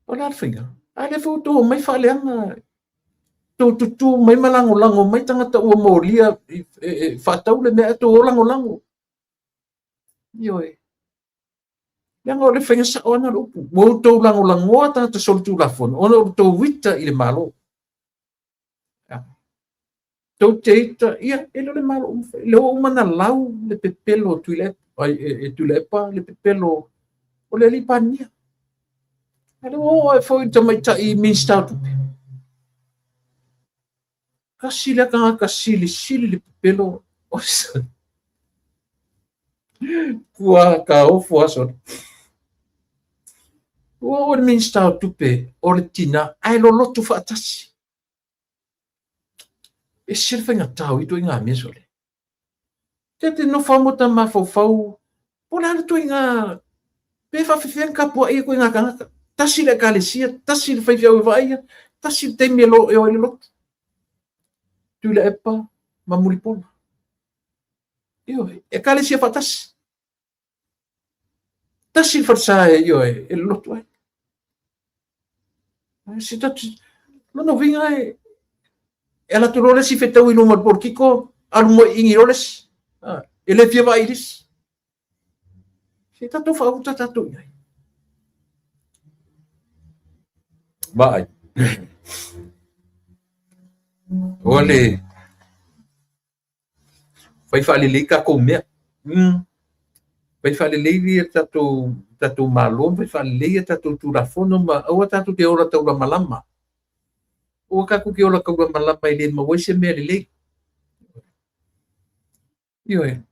O le a le faiga? A lea foi ua outou omai faaleaga, tou tutu mai ma lagolago mai tagata ua molia e faatau le mea ae outou o lagolago. Ioe. Leaga o le faiga sao lava lena o le upu. Ua outou lagolagoa tagata solitulafono ona ua outou ita i le Malo. Tou te ita, ia, e le o le Malo uma foi. Lea ua uma ona lau le pepelo o Tuilaepa, e Tuilaepa le pepelo o le alii Palemia. A lea ua oo ae foi i le tamaitai Minisita o Tupe. Tasi lea tagata silisili le pepelo o Ua taofo aso. Ua oo i le Minisita o Tupe o le tina ae loloto faatasi. E ese le faigata o ia ituaiga mea sole. Ta te nofo lava ma ta mafaufau, po o le a le ituaiga, pe faapefea ona tapuai ia ituaiga tagata. Tasi le ekalesia, tasi le faifeau e vaaia, tasi le taimi e o ai le lotu. Tuilaepa ma Mulipola. Ioe, ekalesia faatasi. Tasi le falesa e, ioe, e lolotu ai. Se tatu, lona uiga e, e ala atu loa le isi fetau i luma o le polokiko, alu moe iingi loa le isi. E le fia vaai i le isi. Se tatou faauta tatou i ai. Vaai. Ua le fai faalelei tatou mea. Fai faalelei ia tatou tatou Malo, fai faalelei ia tatou Tulafono ma aua tatou te ola taulamalama. Aua tatou te ola taulamalama e le maua ai se mea lelei. Ioe.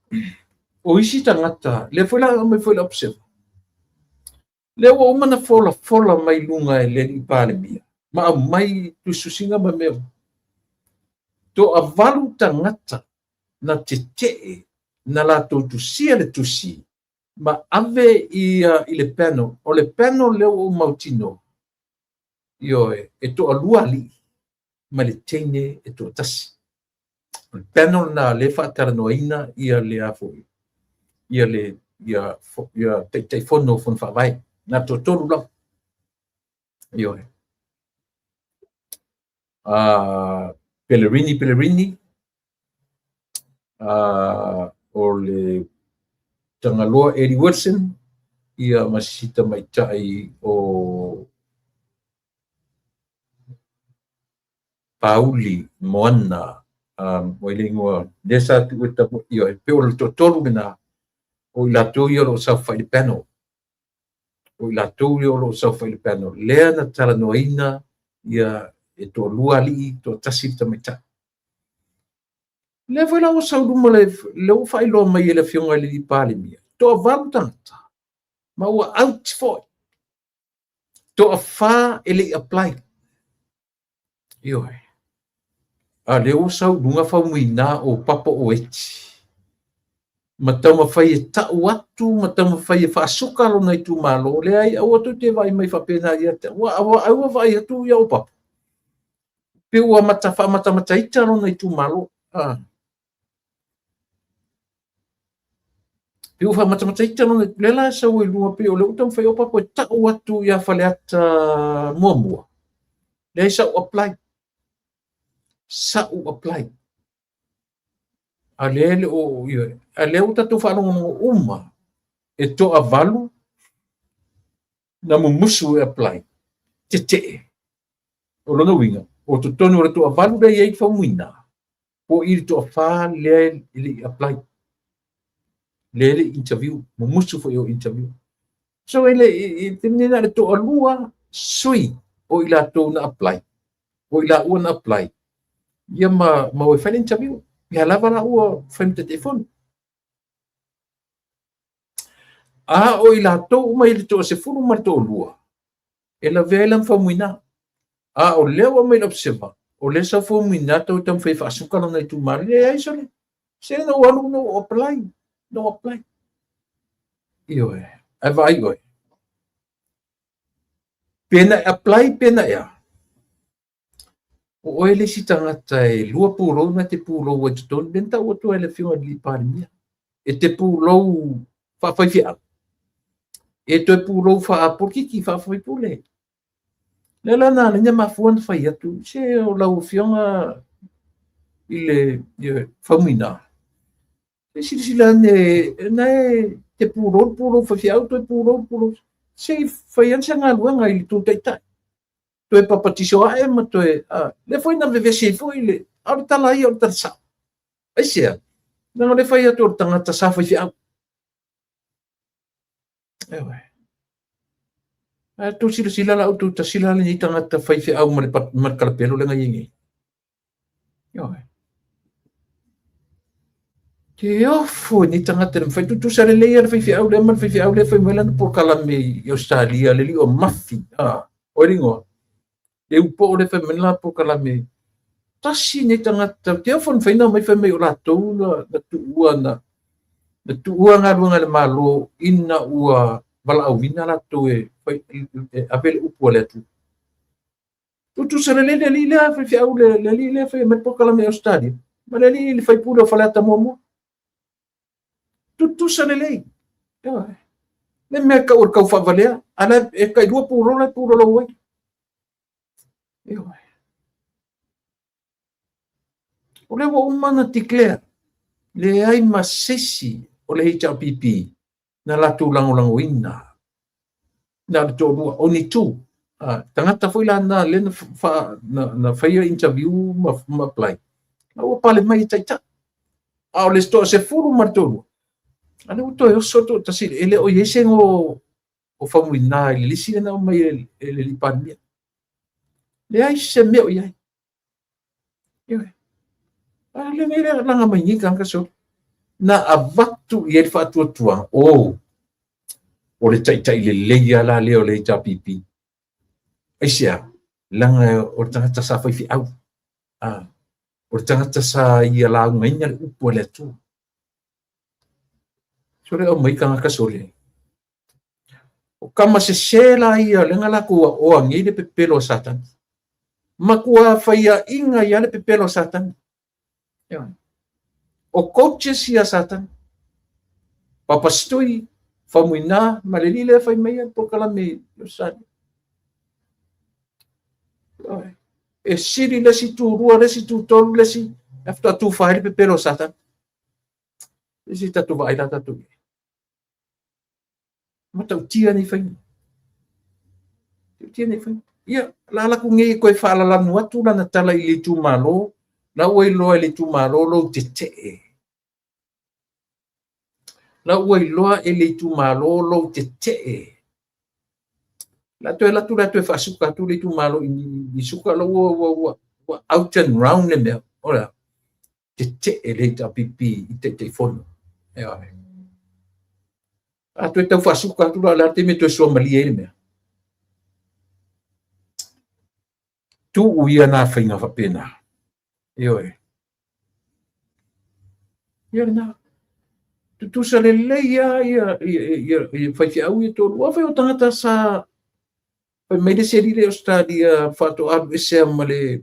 O isi tagata, lea foi la aumai foi le Observer, lea ua uma ona folafola mai luga e le alii Palemia ma aumai tusitusiga ma mea uma. Toavalu tagata na tetee na latou tusia le tusi ma ave ia i le panel. O le panel lea ua ou mautinoa, ioe, e toalua alii ma le teine e toatasi. O le panel lena lea e faatalanoaina ia le a foi, ia le ia, ia Taitaifono o Fono Faavae. Na toatolu lava. Ioe. Pellerini Pellerini, o le Tagaloa Eddie Wilson, ia ma si tamaitai o Pauli Moana, o ai le igoa, lea sa tuu e tapu, ioe, pei o le toatolu lena, o i latou ia o lo o saofafai i le panel. O i latou ia o lo o saofafai i le panel, lea na talanoaina ia e toalua alii, toatasi le tamaitai. Lea foi la ua sau luma le, lea ua faailoa mai e le Afioga i le Palemia, toavalu tagata, ma ua out foi. Toafa e le i apply. Ioe. A lea ua sau i luga Faumuina o Papa o Eti. Ma taumafai e tau atu ma taumafai e faasuka lona itumalo. Leai, aua tou te vaai mai faapena ia te au. Aua, ai ua vaai atu ia o Papa. Pe ua mata, faamatamataita lona itumalo. Ah. Pe ua faamatamataita lona, lea la e sau ai luga, pei o lea ua taumafai o Papa e tau atu ia Faleata muamua. Leai, sa ou apply. Sa ou apply. A lea le o, a lea ua tatou faalogologo uma e toavalu na mumusu e apply. Tetee. O lona uiga, o totonu o le toavalu lea e i ai Faumuina, po o i le toafa lea e le i apply. Lea e le i interview, mumusu foi o interview. So e le i te mea na le toalua sui o i latou na apply, o i laua na apply, ia ma o e fai le interview. Ia lava la ua fai ma Taitaifono. A o i latou uma i le toasefulu ma le toalua, e lavea ai la ma Faumuina. A o lea ua aumai le Observer, o lea sau Faumuina tau taumafai e faasuka lona itumalo. Leai sole, se na ou alu na ou apply, na ou apply. Ioe, ae vaai oe. Pe na e apply pe na e a. O oe le isi tagata e lua pulou na te pulou ai totonu, lea na tau atu ai le afioga i le Palemia. E te pulou faafaifeau, e toe pulou faapolokiki, faafaipule. Lea la na ala ai ona mafua ona fai atu, se o lau afioga i le Faumuina, se i silasila ane, na e te pulou le pulou faifeau, toe pulou le pulou. Se i fai ane se galuega i le tou taitai. Toe papatiso ae ma toe, lea foi na vevesi ai foi le, a o le tala ia o le tala sao. Aisea? Leaga o lea fai atu o le tagata sa faifeau. Ioe. Ae tou silasila la outou tasi la lenei tagata faifeau ma le kalapelo lea na i ai nei. Ioe. Te ofo i nei tagata le mafai tutusa lelei le faifeau lea ma le faifeau lea fai mai lana polokalame i Australia le alii o Mafi. O le igoa. Le upo o le fai mai lana polokalame. Tasi nei tagata, te ofo na mafai na omai fai mai o latou na tuua na tuua galuega a le Malo ina ua valaauina latou e ave le upu a le Atua. Tutusa lelei le alii lea faifeau le alii lea fai mai le polokalame i Ausetalia ma le alii le faipule o Faleata muamua. Tutusa lelei. Le mea tau o le tau faavalea, a la e tailua pulola e pulolou ai. O lea ua uma ona declare, leai ma se isi o le HRPP na latou lagolagoina. Na o le toalua, only two. Tagata foi la na lea na faia interview ma apply. La ua pale mai e taitai. A o le toasefulu ma le toalua, a lea ua toe oso toatasi, e le o i ai se igoa o Faumuina i le lisi lea na aumai e le alii Palemia. Leai se mea o i ai. Ioe. A le nei laga mai nei tagata sole. Na avatu i ai le faatuatuaga, o le taitai lelei lava la lea o le HRPP. Aisea? Leaga o le tagata sa faifeau. O le tagata sa ia laugaina le upu a le Atua. Sole aumai tagata sole. O tama sese la ia lea na latou aoa nei le pepelo a Satani. Matua faiaina ia le pepelo a Satani. O coaches ia a Satani. Papasitui, Faumuina, ma le alii lea fai mai le polokalame i Ausetalia. E sili le isi tu lua, le isi tu tolu, le isi, e faatoa tufa ai le pepelo a Satani. Se i tatou vaai la tatou i ai. Matautia nei faiga. Matautia nei faiga. Ia, la alu atu nei e toe faalalanu atu lana tala i le itumalo, la ua iloa e le itumalo lou tetee. La ua iloa e le itumalo lou tetee. La toe alu atu la toe faasuka atu le itumalo i suka la ua out and round le mea. O le a? Tetee le HRPP i Taitaifono. Ioe. A toe tau faasuka atu la, o le a le taimi e toe suamalie ai le mea. Tuu ia nā faiga faapena. Ioe. Ia lena. Tutusa lelei lava ia faifeau ia toalua. Afai o tagata sa fai mai le isi alii lea i Ausetalia faatoa alu ese ma le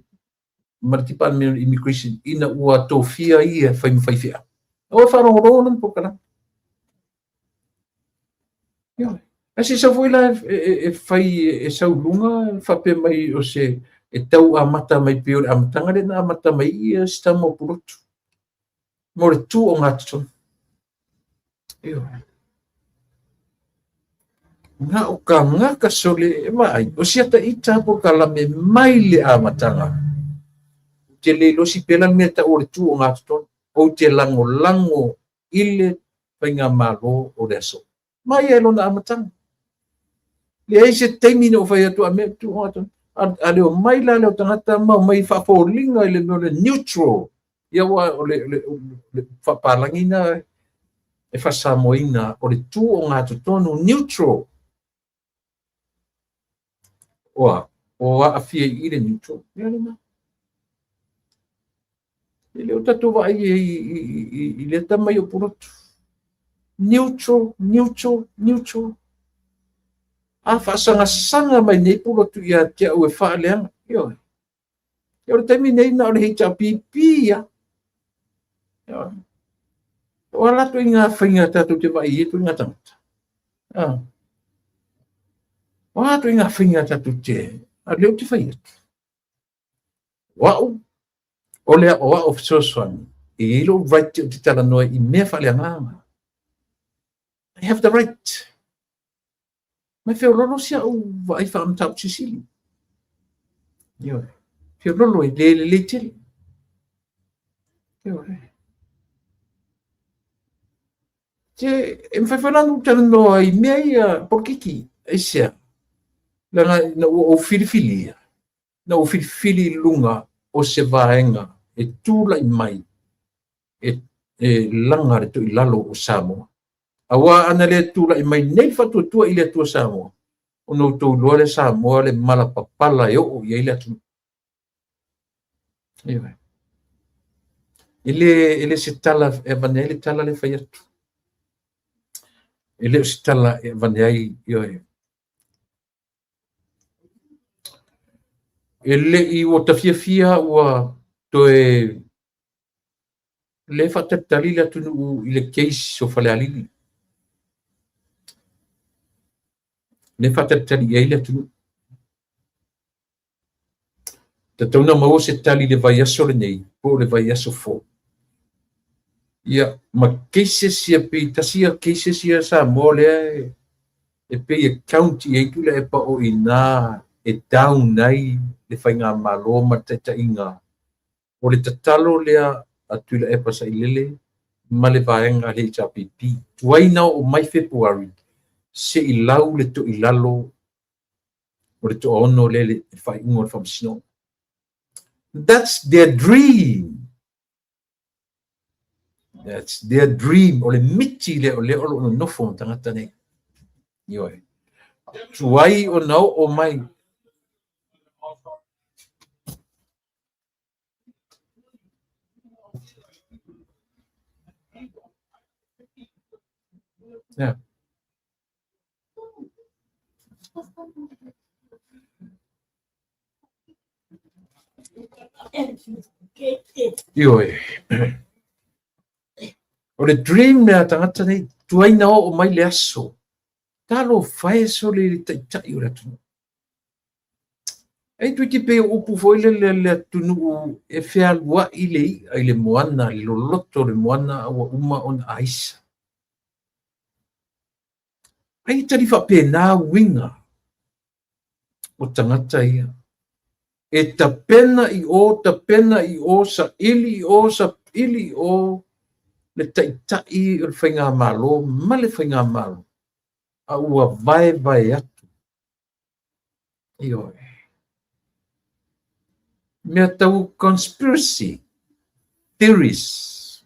Department of Immigration ina ua tofia ia e fai ma faifeau. Aua e faalogologo lana polokalame. Ioe. Ae se i sau foi la e fai e sau i luga faapea mai o se e tau amata mai pei o le amataga lea na amata mai ia si tama o Pulotu mo le tu o Gatotonu. Ioe. Na o kangaka sole e vaai, o sia ita polokalame mai le amataga. Ou te le iloa si pela le mea tau o le tu o Gatotonu. Ou te lagolago i le faigamalo o le aso. Mai ai lona amataga. Leai se taimi na ou fai atu a mea tu a le omai la lea o tagata ma omai faafoliga i le mea o le neutral. Ia ua o le faapalagi na e faasamoaina o le tu ogatotonu neutral. Ua o aafia i le neutral. Ia lena. E le o tatou vaai i lea tama i o Pulotu. Neutral, neutral, neutral. A faasagasagaga mai nei Pulotu ia te au e faaleaga. Ioe. O le taimi nei na o le HRPP ia. Ioe. O a latou i ngā whainga tātou te vai i e ngā tangata. O a latou i ngā whainga tātou te, a leo te whai atu. O au, o le o au fesoasoani, e i lou right o te talanoa i mea faaleagaga. I have the right. Mai feololo si au vaai faamataupu sisili. Ioe. Feololo e le lelei tele. Ioe. Te, e mawhai whai lanu talanoa i mea ia polokiki, aisea. Leaga na ua ou filifilia, na ou filifili i luga o se vaega e tulai mai e laga le toilalo o Samoa. Aua ana le tulai mai nei le faatuatua i le Atua Samoa, ona outou iloa lea Samoa le malapapala e oo i ai le atunuu. Ioe. E le se tala e avane ai le tala le fai atu. E le o se tala e avane ai, ioe. E le i ua tafiafia ua toe le faatalitali le atunuu i le case o Falealili. Le faatalitali i ai le atunuu. Tatau na maua se tali le vaiaso lenei po o le vaiaso fou. Ia, ma cases ia pei tasi ia cases ia Samoa lea e pei e count i ai Tuilaepa o i ina e down ai le faigamalo ma le taitaiga o le tatalo lea a Tuilaepa Sailele ma le vaega a le HRPP. Tuai na oo mai February se i lau le toilalo o le toaono lea le faaiuga o le faamasinoga. That's their dream. That's their dream. O le miti lea o lea o lo o nonofo ma tagata nei. Ioe. Tuai ona oo mai. Yeah. Ioe. O le dream lea a tagata nei, tuai na oo mai le aso. Talofa e sole i le taitai o le atunuu. E toeitiiti pei o upu foi lele a le atunuu e fealuai le i'a i le moana, le loloto o le moana a ua uma ona aisa. Ai e tali faapena uiga o tagata ia. E tapena i o, tapena i o, saili i o, saili i o le taitai o le faigamalo ma le faigamalo, a ua vaevae atu. Ioe. Mea tau conspiracy theories.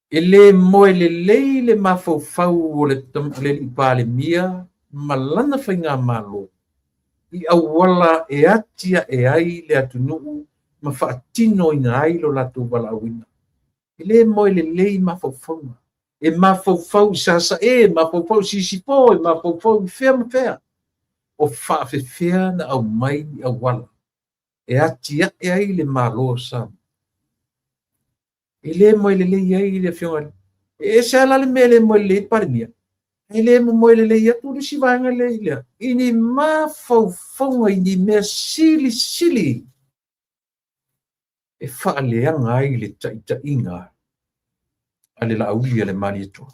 E le moe lelei le mafaufau o le alii Palemia ma lana faigamalo i auala e atiae ai le atunuu ma faatinoina ai lo latou valaauina. E le moe lelei mafaufauga. E mafaufau i Sasae, e mafaufau i Sisifo, e mafaufau i fea ma fea. O faafefea na aumai ni auala e atiae ai le Malo o Samoa. E le moe lelei ai le afioga. E ese lava la le mea e le moe lelei ai le Palemia, e le moe lelei atu le isi vaega lea i lea, i ni mafaufauga, i ni mea silisili e faaleaga ai le taitaiga a le Laauli a le Malietoa.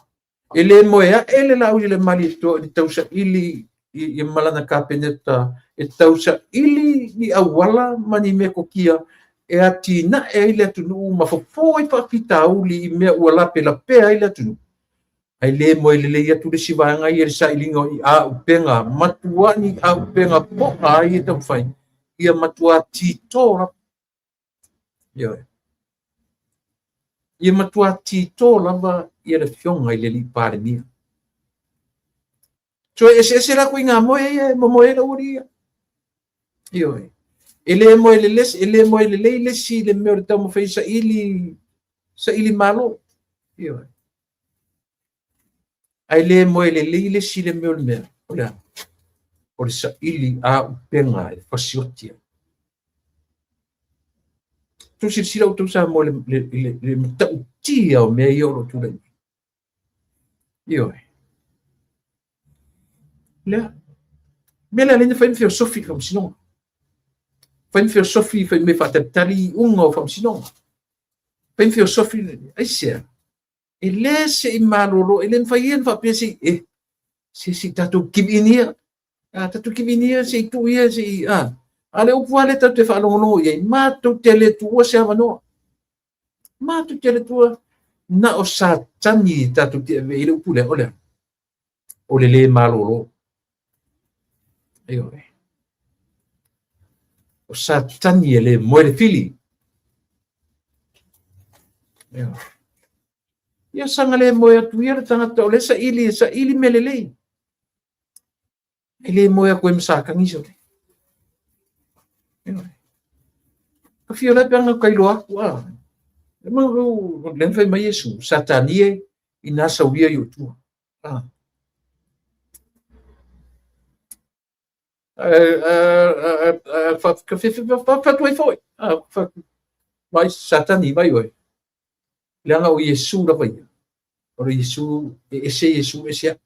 E le moe ae le Laauli a le Malietoa i le tausaili i ma lana Kapeneta e tausaili ni auala ma ni metotia e atinae ai le atunuu ma fofo ai faafitauli i mea ua lapelapea ai le atunuu. Ae le moe lelei atu le isi vaega ia i le sailiga o auupega, matua ni auupega po'a ai e taumafai, ia matua tito lava. Ioe. Ia matua tito lava ia le afioga i le alii Palemia. Toe eseese la ituaiga moe ia e momoe ai le aualii ia. Ioe. E le moe lelei, e le moe lelei le isi i le mea o le taumafai e saili, saili malo. Ioe. Ae le moe lelei le isi i le mea o le mea, o le a? O le saili auupega e fasioti ai. Tou silasila outou Samoa i le matautia o mea ia o lo o tulai mai. Ioe. Lea. Mea lea lea na fai ma feosofi i le faamasinoga. Fai ma feosofi fai mai faatalitali iuga o faamasinoga. Fai ma feosofi, aisea? E le se i malolo, e le mafai ia ona faapea se i, e, se se i tatou kiviini ia. A, tatou kiviini ia, se i tuu ia, se i, a. A le upu lava lea tatou te faalogologo i ai, matou te le tuua se avanoa. Matou te le tuua, na o Satani tatou te ave i le upu lea, o le a? O le le malolo. Ioe. O Satani e le moe le fili. Ioe. Ia saga le moe atu ia le tagata o lea saili, saili mea lelei. E le moe atu ai ma Satani se Ioe. Ka fia o le pe ana kailoa atu a. E mau le fai mai Iesu, Satani e ina sauia i o tua. A. Fatu ai foi. Vai Satani, vai oe. Leaga o Iesu lava ia. O le Iesu, e ese Iesu, ese au.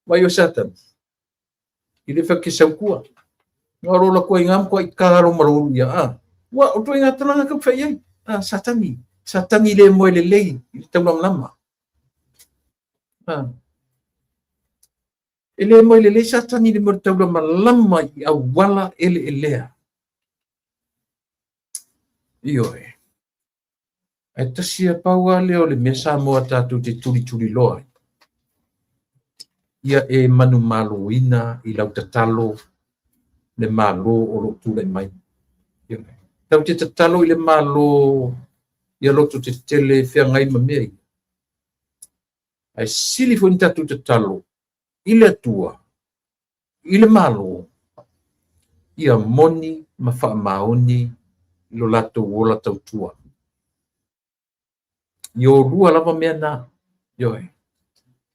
Vai oe Satani. I le fai ke sautua. Nga ro la koe ngam koe i karo ma ia. A. Ua, o toi ngā talanga kau whai ai. A, Satani. Satani le moe le lei i le taulamalama. A. E le moe lelei Satani i le mea o le taulamalama i auala eleelea. Ioe. Ae tasi a pau lava lea o le mea Samoa tatou te tulituliloa ai. Ia e manumaloina i lau tatalo le Malo o lo o tulai mai. Ioe. Tatou te tatalo i le Malo ia loto tetele feagai ma mea ia. Ae sili foi ona tatou tatalo i le Atua, i le Malo, ia moni ma faamaoni lo latou ola tautua. Ia o lua lava mea na. Ioe.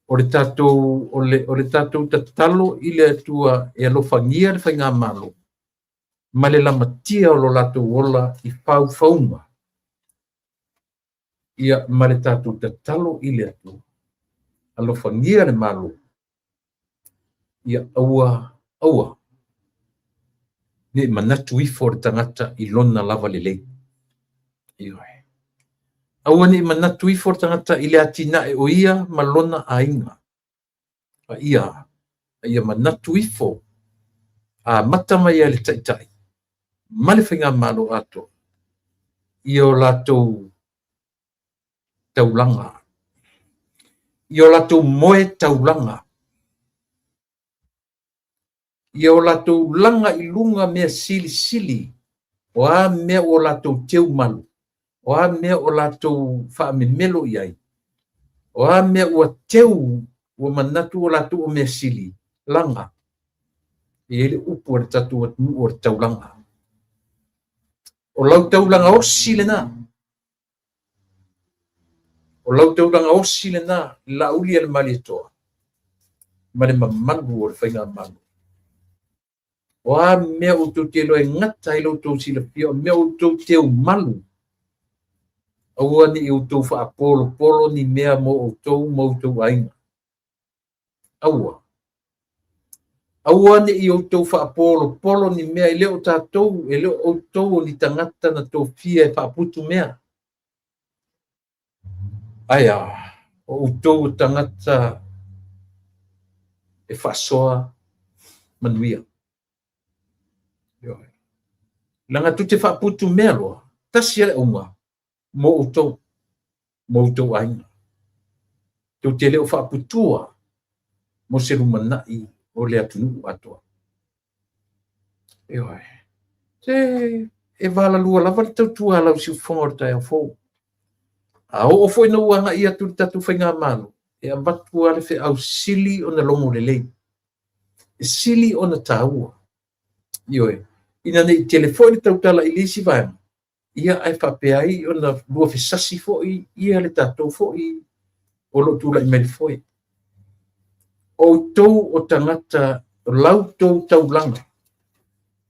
O le tatou, o le tatou tatalo i le Atua e alofagia le faigamalo ma le lamatia o lo latou ola i faufauga. Ia ma le tatou tatalo i le Atua, alofagia le Malo, ia aua, aua, ne i manatu ifo le tagata i lona lava lelei. Ioe. Aua ne i manatu ifo le tagata i le atinae o ia ma lona aiga. A ia, a ia manatu ifo amata mai ai le taitai ma le faigamalo atoa i o latou taulaga, i o latou moe taulaga, i o latou laga i luga mea silisili, o a mea ua latou teu malu, o a mea o latou faamemelo i ai, o a mea ua teu, ua manatu o latou o mea sili, laga. E i ai le upu a le tatou atunuu o le taulaga. O lau taulaga osi lena. O lau taulaga osi lena, le laauli a le Malietoa ma le mamalu o le faigamalo. O a mea outou te iloa e gata ai lo outou silafia, o mea outou teu malu, aua ne i outou faapolopolo ni mea mo outou ma outou aiga. Aua. Aua ne i outou faapolopolo ni mea, e le o tatou, e le o outou o ni tagata na tofia e faaputu mea. Ae a, o outou o tagata e faasoa manuia. Ioe. Leaga tou te faaputu mea loa, tasi lava le auga mo outou, mo outou aiga. Tou te le o faaputua mo se lumanai o le atunuu atoa. Ioe. Se e valalua lava le tautua a lau siufofoga o le taeao fou. A oo foi ina ua agai atu le tatou faigamalo, e avatu lava le feau sili ona logo lelei, e sili ona taua. Ioe. Ina ne i tele foi le tautala i le isi vaega, ia ae faapea ai ona luafesasi foi ia le tatou foi o lo o tulai mai le foe. O outou o tagata, o la outou taulaga,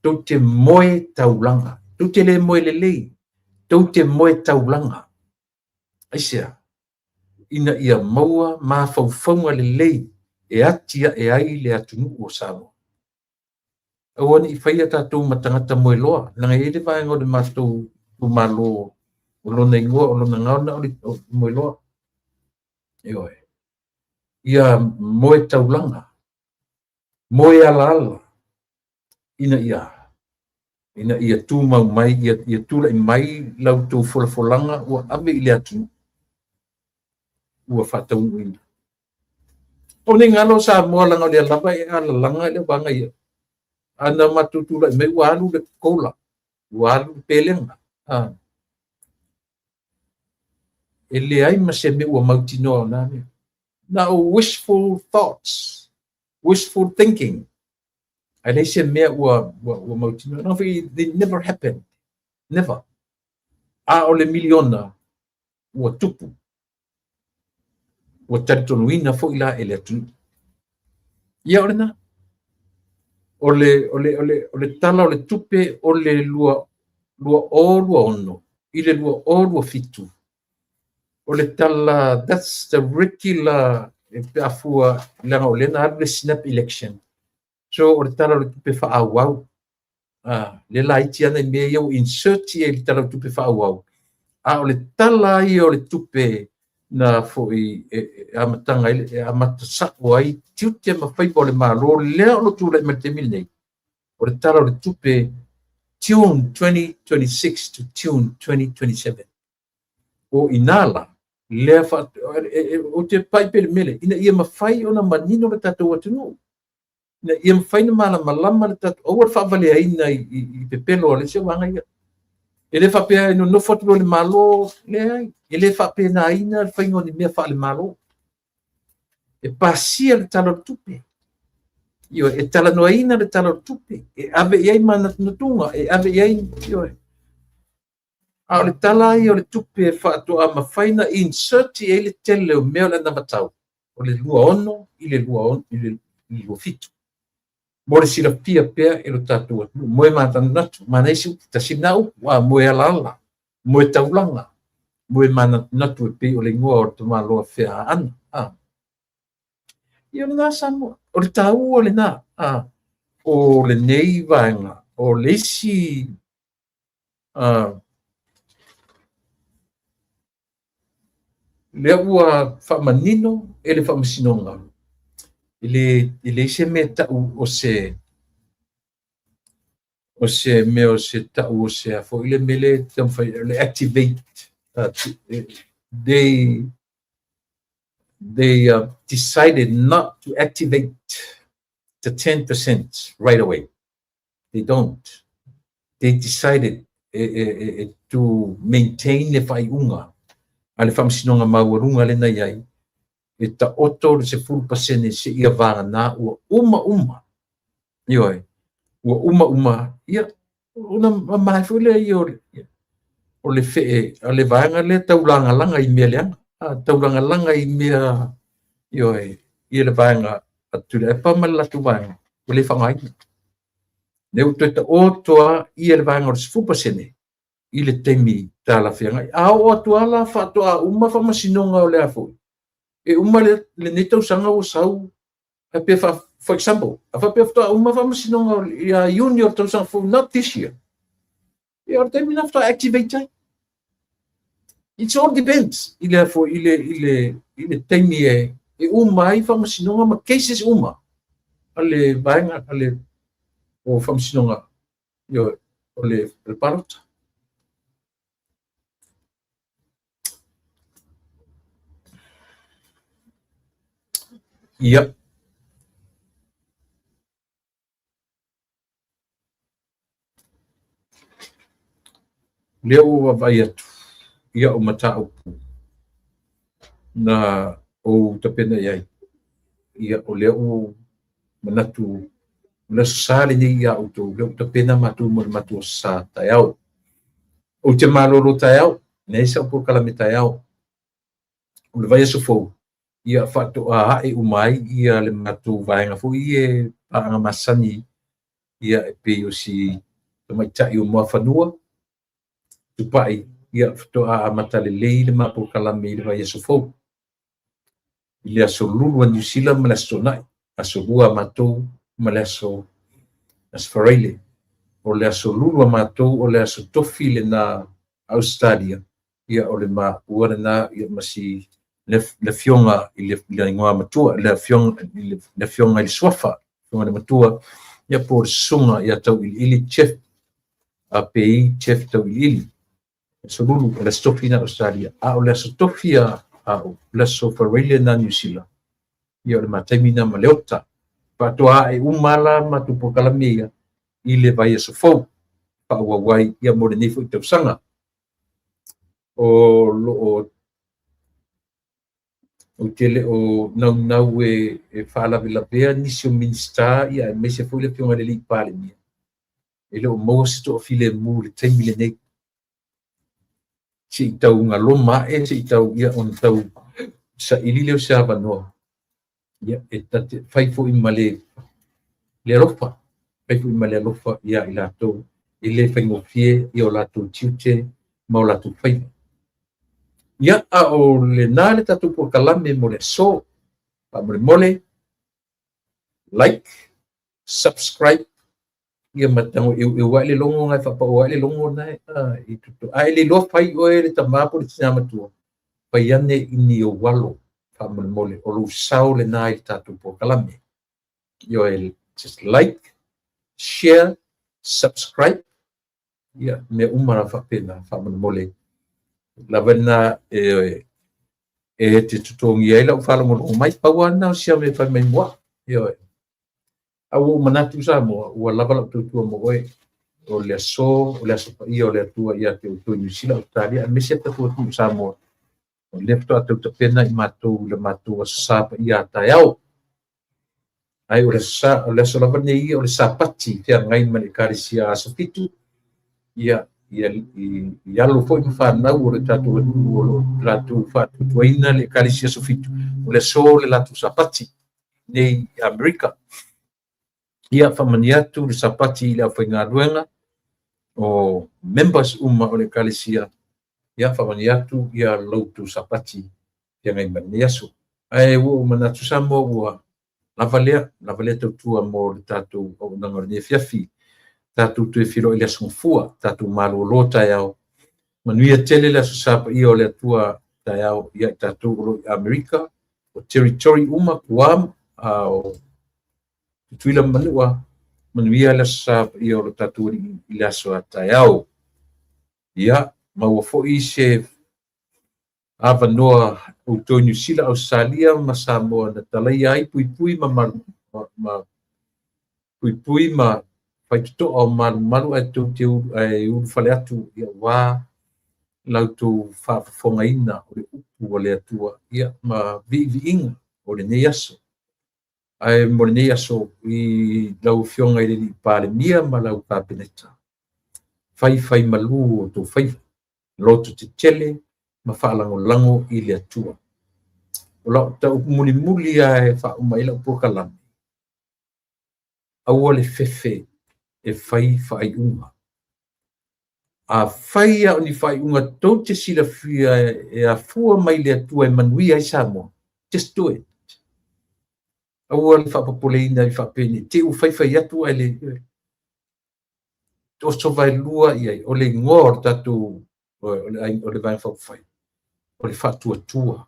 tou te moe taulaga, tou te le moe lelei, tou te moe taulaga. Aisea? Ina ia maua mafaufauga lelei e atiae ai le atunuu o Samoa. Aua ne i faia tatou ma tagata moeloa, leaga e i ai le vaega o le matou itumalo o lona igoa o lona gaona o le moeloa. Ioe. Ia moe taulaga, moe alaala, ina ia tumau mai, ia tulai mai la outou folafolaga ua ave i le atunuu ua faataunuuina. O nei galo Samoa leaga o lea lava e alalaga le vaga ia. Ana matou tulai mai ua alu le COLA, ua alu le pelega. E leai ma se mea ua mautinoa o na mea. Na o wishful thoughts, wishful thinking. Ae leai se mea ua mautinoa. No, they never happened. Never. A o le miliona ua tupu. Ua talitonuina foi la e le atunuu. Ia o lena. O le tala o le tupe o le 2026 i le 2027. O le tala, that's the regular, pe a fua, leaga o lea na alu le snap election. So o le tala o le tupe faaauau. Le laiti ana i mea ia ua insert ia i le tala o le tupe faaauau. A o le tala ia o le tupe na foi e amataga ai, e amata sao ai tiute ma faiva o le Malo lea o lo o tulai mai le taimi lenei. O le tala o le tupe June 2026 to June 2027. O ina la, lea o te pai pele mele, ina ia mafai ona manino le tatou atunuu. Ina ia mafai ona malamalama le tatou, aua le faavaleaina i pepelo a le isi vaega ia. E le faapea e nonofo atu loa le Malo, leai, e le faapenaina le faiga o ni mea faale-Malo. E pasia le tala o le tupe. Ioe, e talanoaina le tala o le tupe, e ave i ai manatunatuga, e ave i ai, ioe. A o le tala ia o le tupe faatoa mafai na insert i ai le tele o mea o le anavatau, o le 26 i le 27. Mo le silafia pea e lo tatou atunuu, moe manatunatu, manaia si upu, tasi lena upu, moe alaala, moe taulaga, moe manatunatu e pei o le igoa o le tamaloa Feaana. Ia o lena Samoa, o le taua lena, o lenei vaega, o le isi lea ua faamanino e le faamasinoga, e leai se mea tau o se mea o se tau o se a foi le mea le taumafai le activate. They decided not to activate the 10% right away. They don't. They decided to maintain le faaiuga a le faamasinoga maualuga lena i ai, e taoto le 10% se ia vagana ua uma uma. Ioe, ua uma uma, ia, ona mamae foi lea ia o le fee, a le vaega lea taulagalaga i mea leaga, taulagalaga i mea, ioe, ia le vaega a Tuilaepa ma le latou vaega, ua le faaaogaina. Lea ua toe taoto lava ia le vaega o le 10% i le taimi talafeagai. A oo atu lava la faatoa uma faamasinoga o le a foi, e uma lenei tausaga ua sau, for example, a faapea faatoa uma faamasinoga ia Iuni o le tausaga fou, not this year, ia o le taimi na faatoa activate ai. It all depends i le foi i le taimi e uma ai faamasinoga ma cases uma a le vaega a le o faamasinoga o le palota. Ia. O lea ua ou vaavaai atu i au mataupu na ou tapena i ai. Ia, o lea ua ou manatu o le Aso Sa lenei ia outou, o lea ua tapena matou mo le matou Aso Sa taeao. Ou te malolo taeao, leai sau polokalame taeao. O le vaiaso fou, ia faatoa ae uma ai ia le matou vaega foi ia paaga masani ia e pei o si tamaitai o Muafanua, Tupai, ia faatoa amata lelei le ma polokalame i le vaiaso fou. I le aso Lulu a Niu Sila ma le aso Toonai, aso Lua a matou ma le aso aso Faraile. O le aso Lulu a matou o le aso Tofi lena a Ausetalia, ia o le maua lena ia ma si le afioga i le igoa matua, le afioga le afioga i le Suafa, afioga i le Matua, ia po o le susuga ia Tauiliili Jeff Apei Jeff Tauiliili. Aso Lulu, o le aso Tofi na Ausetalia, a o le aso Tofi a o le aso Faraile na Niu Sila, ia o le ma taimi na ma Leota. Faatoa ae uma la matou polokalame ia i le vaiaso fou faaauau ai ia mo lenei foi tausaga. O lo o ou te le o naunau e faalavelavea nisi o Minisita ia aemaise foi le Afioga i le alii Palemia, e le o maua se toafilemu i le taimi lenei. Se i tau galoma ae, se i tau ia ona tau saili lea o se avanoa ia e ta te fai foi ma le alofa, fai foi ma le alofa ia i latou e le faigofie ia o latou tiute ma o latou faiva. Ia, a o lena le tatou polokalame mo le aso. Faamolemole, like, subscribe, ia ma tago eueu ae le logo na e faapao ae le logo na e i toto. A e le iloa fai oe le tama po o le tina matua, fai ane i ni ou alo faamolemole, o lou sao lena i le tatou polokalame. Ioe, just like, share, subscribe, ia mea uma la faapena faamolemole. Lava lena e, e te totogia ai lau faalogologo mai, pau lava lena o si au mea e fai mai mo au. Ioe. A ua ou manatu Samoa, ua lava lau tautua mo oe. O le aso, o le aso paia o le Atua ia te outou i Niu Sila, Ausetalia, aemaise le tatou atunuu o Samoa. O lea faatoa tau tapena i matou i le matou aso Sa paia a taeao. Ae o le aso Sa, o le aso lava lenei ia o le Sapati feagai ma le Ekalesia Aso Fitu. Ia, ia i, i alo foi ma fanau o le tatou atunuu o lo o latou faatuatuaina le Ekalesia Aso Fitu. O le aso o le latou Sapati nei i Amerika. Ia, faamanuia atu le Sapati i le aufaigaluega o members uma o le Ekalesia. Ia, faamanuia atu ia la outou Sapati feagai ma lenei aso. Ae ua ou manatu Samoa ua lava lea, lava lea tautua mo le tatou auaunaga o lenei afiafi. Tatou toe feiloai i le aso Gafua, tatou malolo taeao. Manuia tele le Aso Sa paia o le Atua taeao ia i tatou o lo o i Amerika, o territory uma, Guam, a o Tutuila ma Manua, manuia le Aso Sa paia o lo tatou Alii i le aso a taeao. Ia, maua foi se avanoa outou i Niu Sila, Ausetalia ma Samoa na talaia ai puipui ma, ma, ma puipui ma faitotoa o malumalu ae tou te ulu, ae ulufale atu ia aua la outou faafofogaina o le upu a le Atua ia ma viiviiga o lenei aso. Ae mo lenei aso i lau Afioga i le Alii Palemia ma lau Kapeneta, faifai malu o outou faiva, loto tetele ma faalagolago i le Atua. O lau tau mulimuli lava e faauma ai lau polokalame, aua le fefe e fai faaiuga. Afai lava o ni faaiuga tou te silafia e afua mai le Atua e manuia ai Samoa, just do it. Aua le faapopoleina i faapea ne i te i ua faifai atu ae le oso vaelua i ai. O le igoa o le tatou o le Vaega Faaupufai, o le faatuatua.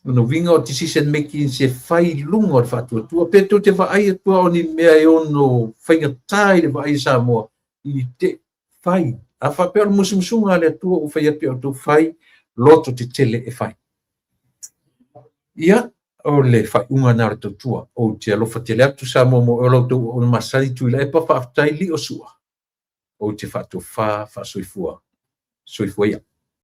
Lona uiga o decision making se fai i luga o le faatuatua. Pe tou te vaai atu lava o ni mea e ono faigata i le vaai a Samoa i te fai. A faapea o le musumusuga a le Atua ua fai atu ia outou fai, loto tetele e fai. Ia, O le faaiuga lena o le tautua. Ou te alofa tele atu Samoa mo oe o la outou auauna masani Tuilaepa, faafetai Lio Sua. Ou te faatofa faasoifua. Soifua ia.